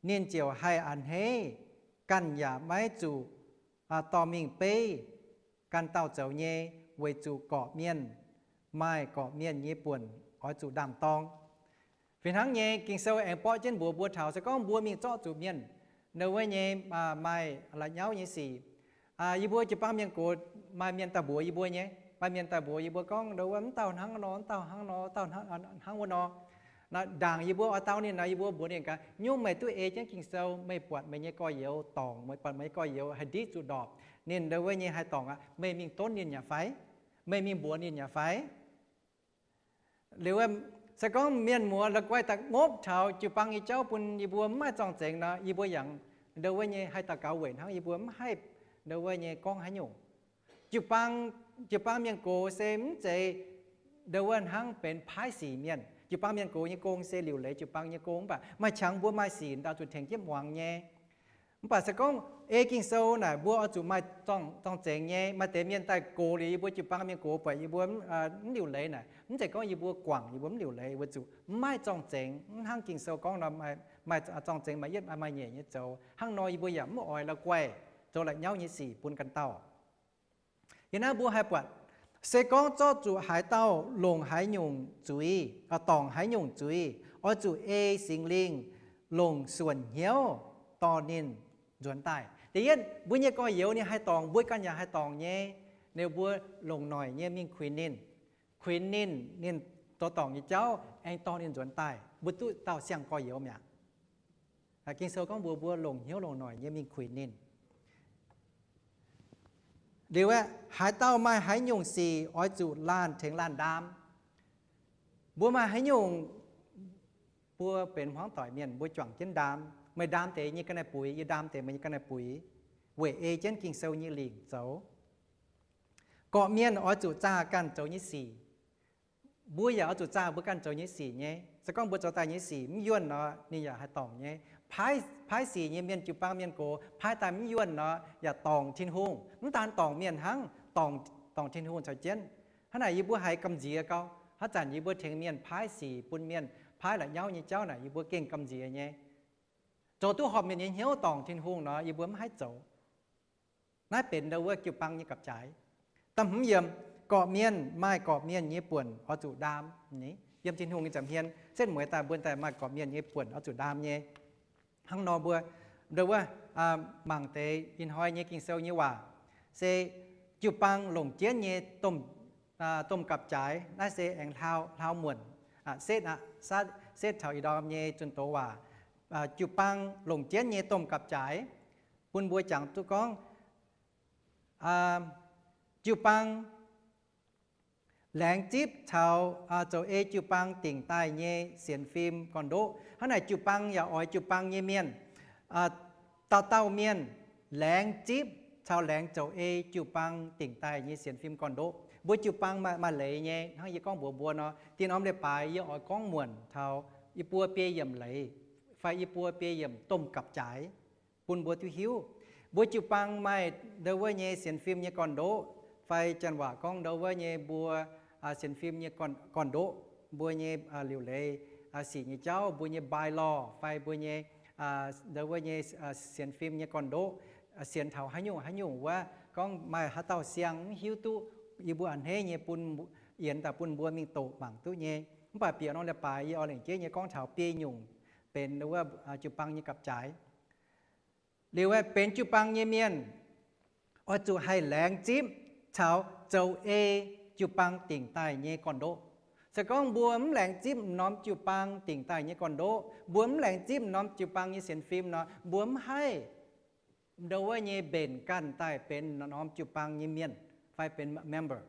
ninh ziouc haih a'hneiv, ganh yaac maiv zuqc dorh mingh beiv ganh dauh zoux nyei, weic zuqc gorqv-mienh maaih gorqv-mienh nyei buonc oix zuqc ndaam-dorng. Fih hnangv nyei, Ging-Sou aengx borqv jienv mbuox mbuo taux se gorngv mbuo mingh zorqv zuqc mienh, ndau wuov nyei, maaih la'nyauv nyei sic. Yie mbuo jiu-baang mienh gox maaih mienh daaih mbuox yie mbuo nyei, maaih mienh daaih mbuox yie mbuo gorngv ndau wuov mv dauh hnangv nor, mv dauh hnangv nor, dauh hnangv wuov nor. Ndaangc yie mbuo oix dau ninh nor, yie mbuo mbuox ninh gaax, nyungc meih duqv ei jienv Ging-Sou, meih buatc meih nyei gorx-youz dorngc, meih buatc meih nyei gorx-youz haih ndiqv zuqc ndorpc, ninh ndau wuov nyei haih dorngc aqv, meih mingh donv ninh yaac fai? Meih mingh mbuox ninh yaac fai? Liuz, se gorngv mienh muoz la'guaih daaih ngopv taux jiu-baang nyei jauv bun yie mbuo mv maaih zorng-zengx nor, yie mbuo yaac ndau wuov nyei haih daux gaux weic hnangv yie mbuo mv haih ndau wuov nyei gorngv haaix nyungc. Jiu-baang, jiu-baang mienh gox se mv zeiz ndau wuov hnangv benx paaiv sic mienh. Jiu-baang mienh gox nyei gong se liuc leiz jiu-baang nyei gong, mv baac maaih qangx mbuo maaih sic ndau zuqc tengx jienv muangx nyei. Mv baac se gorngv ei Ging-Sou naaic, mbuo oix zuqc maaih zorng-zengx nyei. Maaih deix mienh daaih gox liuz yie mbuo jiu-baang mienh gox buatc yie mbuo mv liuc leiz naaic, mv zeiz gorngv yih mbuo guangc yie mbuo mv liuc leiz, weic zuqc mv maaih zorng-zengx. Mv hnangv Ging-Sou gorngv nor, maaih zorng-zengx maaih yietv maaih nyeic nyei zoux. Hnangv nor yie mbuo yaac mv oix la'guaih zoux la'nyauv nyei sic bun ganh dauh. Yiem naaiv mbuo haih buatc, se gorngv zorqv zuqc haaix dauh longc haaix nyungc zuiz, dorngc haaix nyungc zuiz, oix zuqc ei Singx Lingh longc suonc hnyouv dorh ninh nzuonx daaih. Da'yietv, mbuo nyei gorx-youz ninh haih dorngc, mbuo ganh yaac haih dorngc nyei. Ninh mbuo longc noic nyei mingh kuinx ninh, kuinx ninh, ninh zoux dorngc nyei jauv aengx dorh ninh nzuonx daaih, mbuo duqv dauh siang gorx-youz mi'aqv. Ging-Sou gorngv mbuox mbuo longc hnyouv longc noic nyei mingh kuinx ninh. Liuz aeqv, haaix dauh maaih haaix nyungc sic oix zuqc laanh tengx laanh ndaam. Mbuo maaih haaix nyungc, mbuo benx hmuangv doic mienh mbuo juangc jienv ndaam. Meih ndaam deix yie nyei ga'naaiv-buix, yie ndaam deix meih nyei ga'naaiv-buix, weic ei jienv Ging-Sou nyei lingc zoux. Gorqv-mienh oix zuqc zaah ganh zoux nyei sic. Mbuo yaac oix zuqc zaah mbuo ganh zoux nyei sic nyei. Se gorngv mbuo zoux daaih nyei sic mv yuonh nor, ninh yaac haih dorngc nyei. Paaiv sic nyei mienh, jiu-baang mienh gox paaiv daaih mv yuonh nor yaac dorngc Tin-Hungh. Mv daan dorngc mienh hnangv, dorngc Tin-Hungh caux jienv. Hnangv naaic yie mbuo haiz gamh nziex gau. Haaix zanc yie mbuo tengx mienh paaiv sic bun mienh, paaiv la'nyauv nyei jauv naaic, yie mbuo gengh gamh nziex nyei. Zoux duqv horpc mienh nyei hnyouv dorngc Tin-Hungh nor, yie mbuo mv haih zoux. Naaiv benx ndau wuov jiu-baang nyei gapv-jaaix. Da'hmz yiemc, gorqv-mienh maaih gorqv-mienh nyei buonc oix zuqc ndaam. Yiem Tin-Hungh nyei nza'hmien, setv mueiz daaih mbuo daaih maaih gorqv-mienh nyei buonc oix zuqc ndaam nyei. Hnangv nor mbuo ndau wuov mangc deix ih hnoi nyei Ging-Sou nyei waac, se jiu-baang longc jienv nyei domh gapv-jaaix. Naaiv se aengx hlaau muonc, setv aqv, setv taux ih ndorm nyei zunh doz waac. Jiu-baang longc jienv nyei domh gapv-jaaix bun mbuo jangx duqv gorngv, jiu-baang laengz zipv caux zoux ei jiu-baang dingc daaih nyei sienx fim gorn-ndoqv. Hnangv naaic jiu-baang yaac oix jiu-baang nyei mienh, dauh dauh mienh laengz zipv caux laengz zoux ei jiu-baang dingc daaih nyei sienx fim gorn-ndoqv. Mbuo jiu-baang maaih leiz nyei. Hnangv yie gorngv mbuox mbuo nor, dinh norm leiz-baaix yie oix gorngv muonc taux yie buo biei yiemc leiz fai yie buo biei yiemc domh gapv-jaaix. bun mbuo duqv hiuv. Mbuo jiu-baang maaih ndau wuov nyei sienx fim nyei gorn-ndoqv, fai janx waac gorngv ndau wuov nyei mbuo sienx fim nyei gorn-ndoqv, mbuo nyei liuc leiz sic nyei jauv, mbuo nyei bylaw fai mbuo nyei ndau wuov nyei sienx fim nyei gorn-ndoqv, sienx taux haaix nyungc haaix nyungc wuov, gorngv maaih haaix dauh siang mv hiuv duqv, yie mbuo a'hneiv nyei bun, yienx daaih bun mbuo mingh doqc mangc duqv nyei. Mv baac bieqc norm leiz-baaix yie oix lengc jeiv nyei gorngv taux biei nyungc benx ndau wuov jiu-baang nyei gapv-jaaix. Liuz aeqv, benx jiu-baang nyei mienh oix zuqc haih laengz zipv caux zoux ei jiu-baang dingc daaih nyei gorn-ndoqv. Se gorngv mbuo mv laengz zipv norm jiu-baang dingc daaih nyei gorn-ndoqv, mbuo mv laengz zipv norm jiu-baang nyei sienx fim nor, mbuo mv haih ndau wuov nyei mbenc ganh daaih benx norm jiu-baang nyei mienh fai benx member.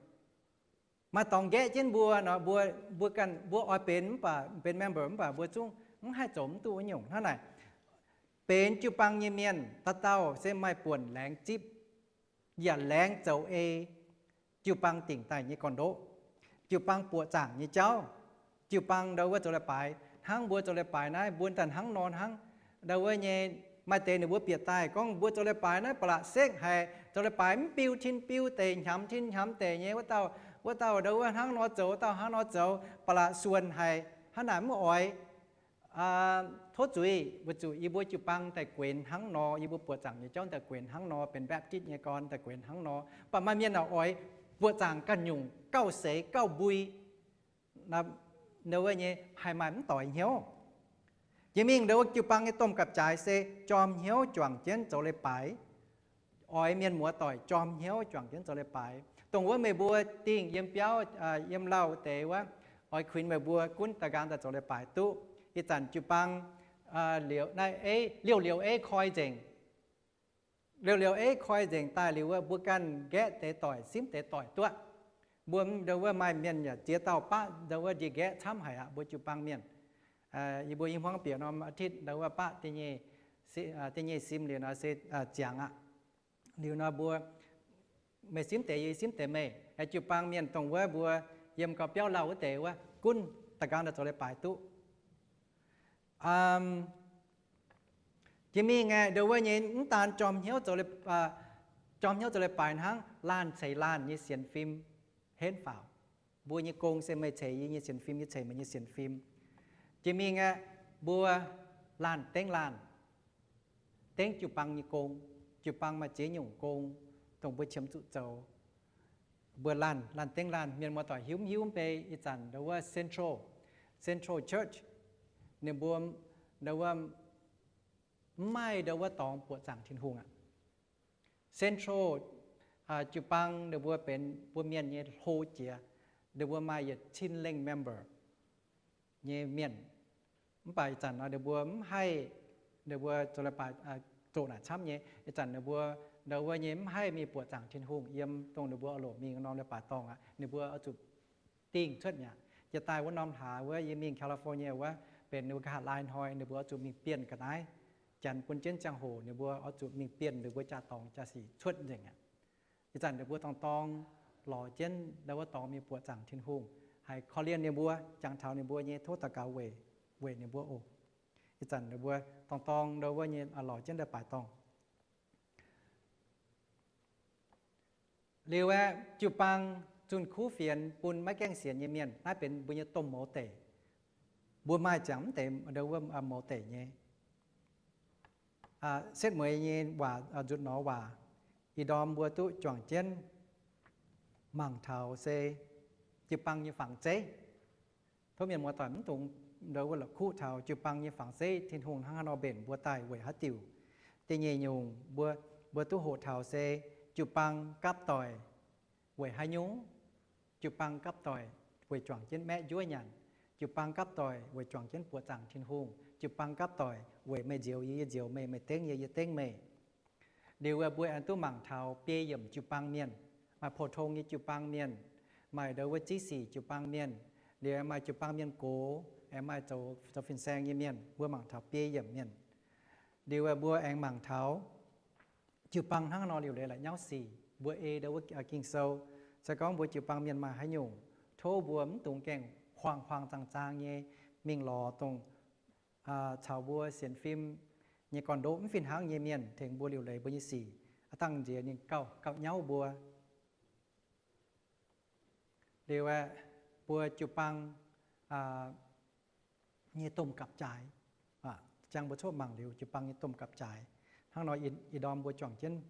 Maaih dorngx nqaeqv jienv mbuo nor, mbuo, mbuo ganh mbuo oix benx mv baac benx member mv baac mbuo zungv mv haih zoux mv duqv wuov nyungc. Hnangv naaic, benx jiu-baang nyei mienh dauh dauh se maaih buonc laengz zipv yaac laengz zoux ei jiu-baang dingc daaih nyei gorn-ndoqv, jiu-baang buoqc zaangc nyei jauv, jiu-baang ndau wuov zoux leiz-baaix. Hnangv mbuo zoux leiz-baaix naaiv, mbuo daaih hnangv nor hnangv ndau wuov nyei, maaih deix ninh mbuo bieqc daaih gorngv mbuo zoux leiz-baaix naaiv ba'laqc sekv haic, zoux leiz-baaix mv biu tin biu deix, hnyamx tin hnyamx deix nyei. Wuov dauh, wuov dauh ndau wuov hnangv nor zoux, wuov dauh hnangv nor zoux, ba'laqc suonc haic, hnangv naaic mv oix tov zuiz, weic zuqc yie mbuo jiu-baang daaih guenx hnangv nor, yie mbuo buoqc zaangc nyei jauv daaih guenx hnangv nor, benx Baptist nyei gorn daaih guenx hnangv nor. Mv baac maaih mienh naaic oix buoqc zaangc ganh nyungc gauh seix gauh mbui, ndau wuov nyei haih maaih mv doix hnyouv. Jiex mingh ndau wuov jiu-baang nyei domh gapv-jaaix se jorm hnyouv juangc jienv zoux leiz-baaix. Oix mienh muoz-doic jorm hnyouv juangc jienv zoux leiz-baaix. Dongh wuov meih mbuo dingh yiem biauv, yiem lauh deix wuov, oix kuinx meih mbuo gunv da'nqaang daaih zoux leiz-baaix duqv. Ih zanc jiu-baang liouh, liouh liouh eiv koi nzengc. Liouh liouh eiv koi nzengc daaih liuz wuov, mbuo ganh nqaeqv deix doic, simv deix doic duqv. Mbuo ndau wuov maaih mienh yaac ziex dauh baqv ndau wuov ndie-nqaeqv camv haic aqv, mbuo jiu-baang mienh. Yie mbuo i hmuangv bieqc norm อาทิตย์ ndau wuov baqv da'nyeic sim liuz nor se ziangx aqv. Liuz nor mbuo, meih simv deix yie, yie simv deix meih, aengx jiu-baang mienh dongh wuov mbuo yiem gau biauv lauh wuov deix wuov gunv da'nqaang daaih zoux leiz-baaix duqv. Jiex mingh aeqv, ndau wuov nyei mv daan jorm hnyouv zoux leiz-baaix hnangv, laanh ceix laanh nyei sienx fim henv faaux. Mbuo nyei gong se meih ceix yie nyei sienx fim, yie ceix meih nyei sienx fim. Jiex mingh aeqv, mbuo laanh dengv laanh, dengv jiu-baang nyei gong. Jiu-baang maaih ziex nyungc gong dongh mbuo qiemx zuqc zoux. Mbuo laanh, laanh dengv laanh, mienh muoz-doic hiuv mv hiuv mv bei, ih zanc ndau wuov central, central church, ninh mbuo ndau wuov mv maaih ndau wuov dorngx buoqc zaangc Tin-Hungh aqv. Central jiu-baang ninh mbuo benx mbuo mienh nyei hlo jiex, ninh mbuo maaih yietc cin lengh member nyei mienh. Mv baac ih zanc nor ninh mbuo mv haih, ninh mbuo zoux leiz-baaix zoqc naaic camv nyei. Ih zanc ninh mbuo ndau wuov nyei mv haih mingh buoqc zaangc Tin-Hungh yiem dongh ninh mbuo oix loc mingh norm leiz-baaix dorngh aqv. Ninh mbuo oix zuqc dingh cuotv mi'aqv. Jiex daaih wuov norm hlaax wuov, yie mingh California wuov, benx ninh mbuo nqa'haav laai hnoi ninh mbuo oix zuqc mingh bienh ga'naaiv. Janx bun jienv ziangh hoc ninh mbuo oix zuqc mingh bienh ninh mbuo jaa-dorngx jaa-sic cuotv nzengc aqv. Ih zanc ninh mbuo dorngx dorngx lorz jienv ndau wuov dorngx mingh buoqc zaangc Tin-Hungh, haiz korv-lienh ninh mbuo, jangx taux ninh mbuo nyei tov daux gaux weic, weic ninh mbuo oc. Ih zanc ninh mbuo dorngx dorngx ndau wuov nyei lorz jienv leiz-baaix dorngh. Liuz aeqv, jiu-baang zunh kuv fienx bun maiv gaengh sienx nyei mienh. Naaiv benx mbuo nyei domh mouz deic. Mbuo maaih ziangx mv deix ndau wuov mouz deic nyei. Setv mueiz nyei waac, nzutc norz waac, ih ndorm mbuo duqv juangc jienv mangc taux se jiu-baang nyei fangx zeiv. Tov mienh muoz-doic mv dungx ndau wuov la'kuqv taux jiu-baang nyei fangx zeiv Tin-Hungh hnangv haaix nor mbenc mbuo daaih weic haaix diuc. Da'nyeic nyungc mbuo, mbuo duqv hoqc taux se jiu-baang gapv doic weic haaix nyungc? Jiu-baang gapv doic weic juangc jienv maeqv njuov nyanc. Jiu-baang gapv doic weic juangc jienv buoqc zaangc Tin-Hungh. Jiu-baang gapv doic weic meih nzioux yie, yie nzioux meih, meih dengv yie, yie dengv meih. Liuz mbuo aengx duqv mangc taux biei yiemc jiu-baang mienh, maaih pou-tong nyei jiu-baang mienh, maaih ndau wuov ziv sic jiu-baang mienh, liuz maaih jiu-baang mienh gox, aengx maaih zoux, zoux fin-saeng nyei mienh. Mbuo mangc taux biei yiemc mienh. Liuz mbuo aengx mangc taux jiu-baang hnangv nor liuc leiz la'nyauv sic, mbuo ei ndau wuov Ging-Sou, se gorngv mbuo jiu-baang mienh maaih haaix nyungc, tov mbuo mv dungx gaengh huaang-huaang zaang-zaang nyei mingh lorz dongh caux mbuo sienx fim nyei gorn-ndoqv, mv fih hnangv nyei mienh tengx mbuo liuc leiz mbuo nyei sic, a'dangh nziex ninh gauh gauh nyauv mbuo. Liuz aeqv, mbuo jiu-baang nyei domh gapv-jaaix, jangx mbuo cuotv mangc liuz jiu-baang nyei domh gapv-jaaix. Hnangv nor, ih ndorm mbuo juangc jienv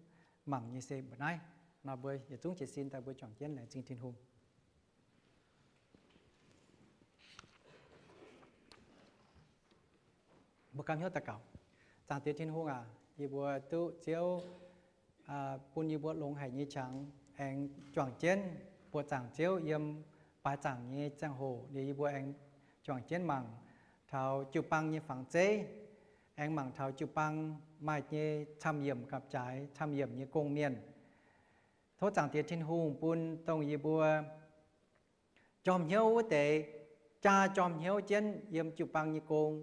mangc nyei se mbu'naaiv. Nor mbuo yietc zungv jiez sin daaih mbuo juangc jienv laengz zingh Tin-Hungh. Mbuo gapv hnyouv daux gaux. Zaangc Diex Tin-Hungh aac, yie mbuo duqv Ziouv bun yie mbuo longx haic nyei qangx aengx juangc jienv buoqc zaangc Ziouv yiem baaix zaangc nyei ziangh hoc liuz, yie mbuo aengx juangc jienv mangc taux jiu-baang nyei fangx zeiv, aengx mangc taux jiu-baang maaih nyei camv-yiemc gapv-jaaix, camv-yiemc nyei gong-mienh. Tov Zaangc Diex Tin-Hungh bun dongh yie mbuo jorm hnyouv wuov deix jaa jorm hnyouv jienv yiem jiu-baang nyei gong,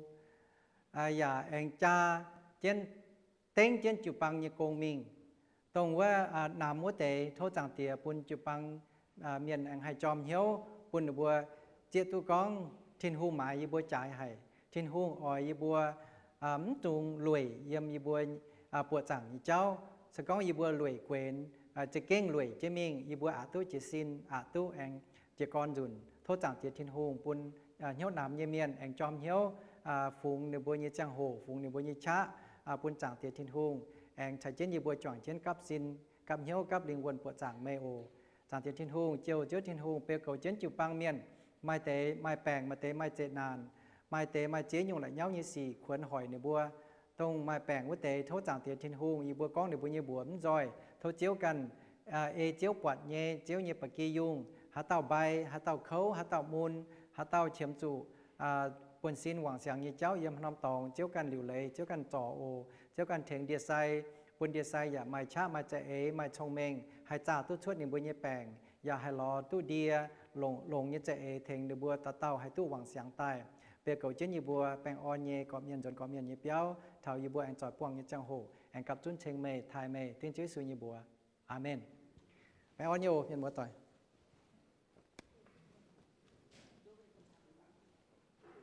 yaac aengx jaa jienv, dengv jienv jiu-baang nyei gong mingh. Dongh wuov namx wuov deix, tov Zaangc Diex bun jiu-baang mienh aengx haih jorm hnyouv, bun ninh mbuo zieqv duqv gorngv Tin-Hungh maaiz yie mbuo jaaix haic, Tin-Hungh oix yie mbuo mv dungx lueic yiem yie mbuo buoqc zaangc nyei jauv. Se gorngv yie mbuo lueic guenx, za'gengh lueic jienv mingh, yie mbuo aqc duqv jiez sin, aqc duqv aengx jiez gorn nzunc. Tov Zaangc Diex Tin-Hungh bun hnyouv namx nyei mienh aengx jorm hnyouv, fungx ninh mbuo nyei ziangh hoc, fungx ninh mbuo nyei qaqv, bun Zaangc Diex Tin-Hungh aengx caux jienv yie mbuo juangc jienv gapv sin, gapv hnyouv, gapv lingh wuonh buoqc zaangc meih oc. Zaangc Diex Tin-Hungh, Ziouv, Ziouv Tin-Hungh, beu goux jienv jiu-baang mienh, maaih deix maaih baengc, maaih deix maaih zeqc naanc, maaih deix maaih ziex nyungc la'nyauv nyei sic kuonx hoic ninh mbuo. Dongh maaih baengc wuov deix, tov Zaangc Diex Tin-Hungh, yie mbuo gorngv ninh mbuo nyei mbuox mv nzoih, tov Ziouv ganh ei Ziouv buatc nyei, Ziouv nyei ba'gi yungh, haaix dauh mbai, haaix dauh kouv, haaix dauh mun, haaix dauh qiemx zuqc buonv-sin wangc siangx nyei jauv yiem haaix norm dorngx, Ziouv ganh liuc leiz, Ziouv ganh zorc oc. Ziouv ganh tengx ndie-sai, bun ndie-sai yaac maaih qaqv, maaih za'eix, maaih cong-mengh, haih zaah duqv cuotv ninh mbuo nyei baengc, yaac haih lorz duqv ndie, longc, longc nyei za'eix tengx ninh mbuo dauh dauh haih duqv wangc siangx daaih. Beu goux jienv yie mbuo baengh orn nyei gorqv-mienh nzuonx gorqv-mienh nyei biauv, taux yie mbuo aengx zoih buangh nyei ziangh hoc aengx gapv zunv ceng meih, taaih meih, dengv Ziouv Yesu nyei mbuox. Aamen. Baengh orn nyei oc, mienh muoz-doic.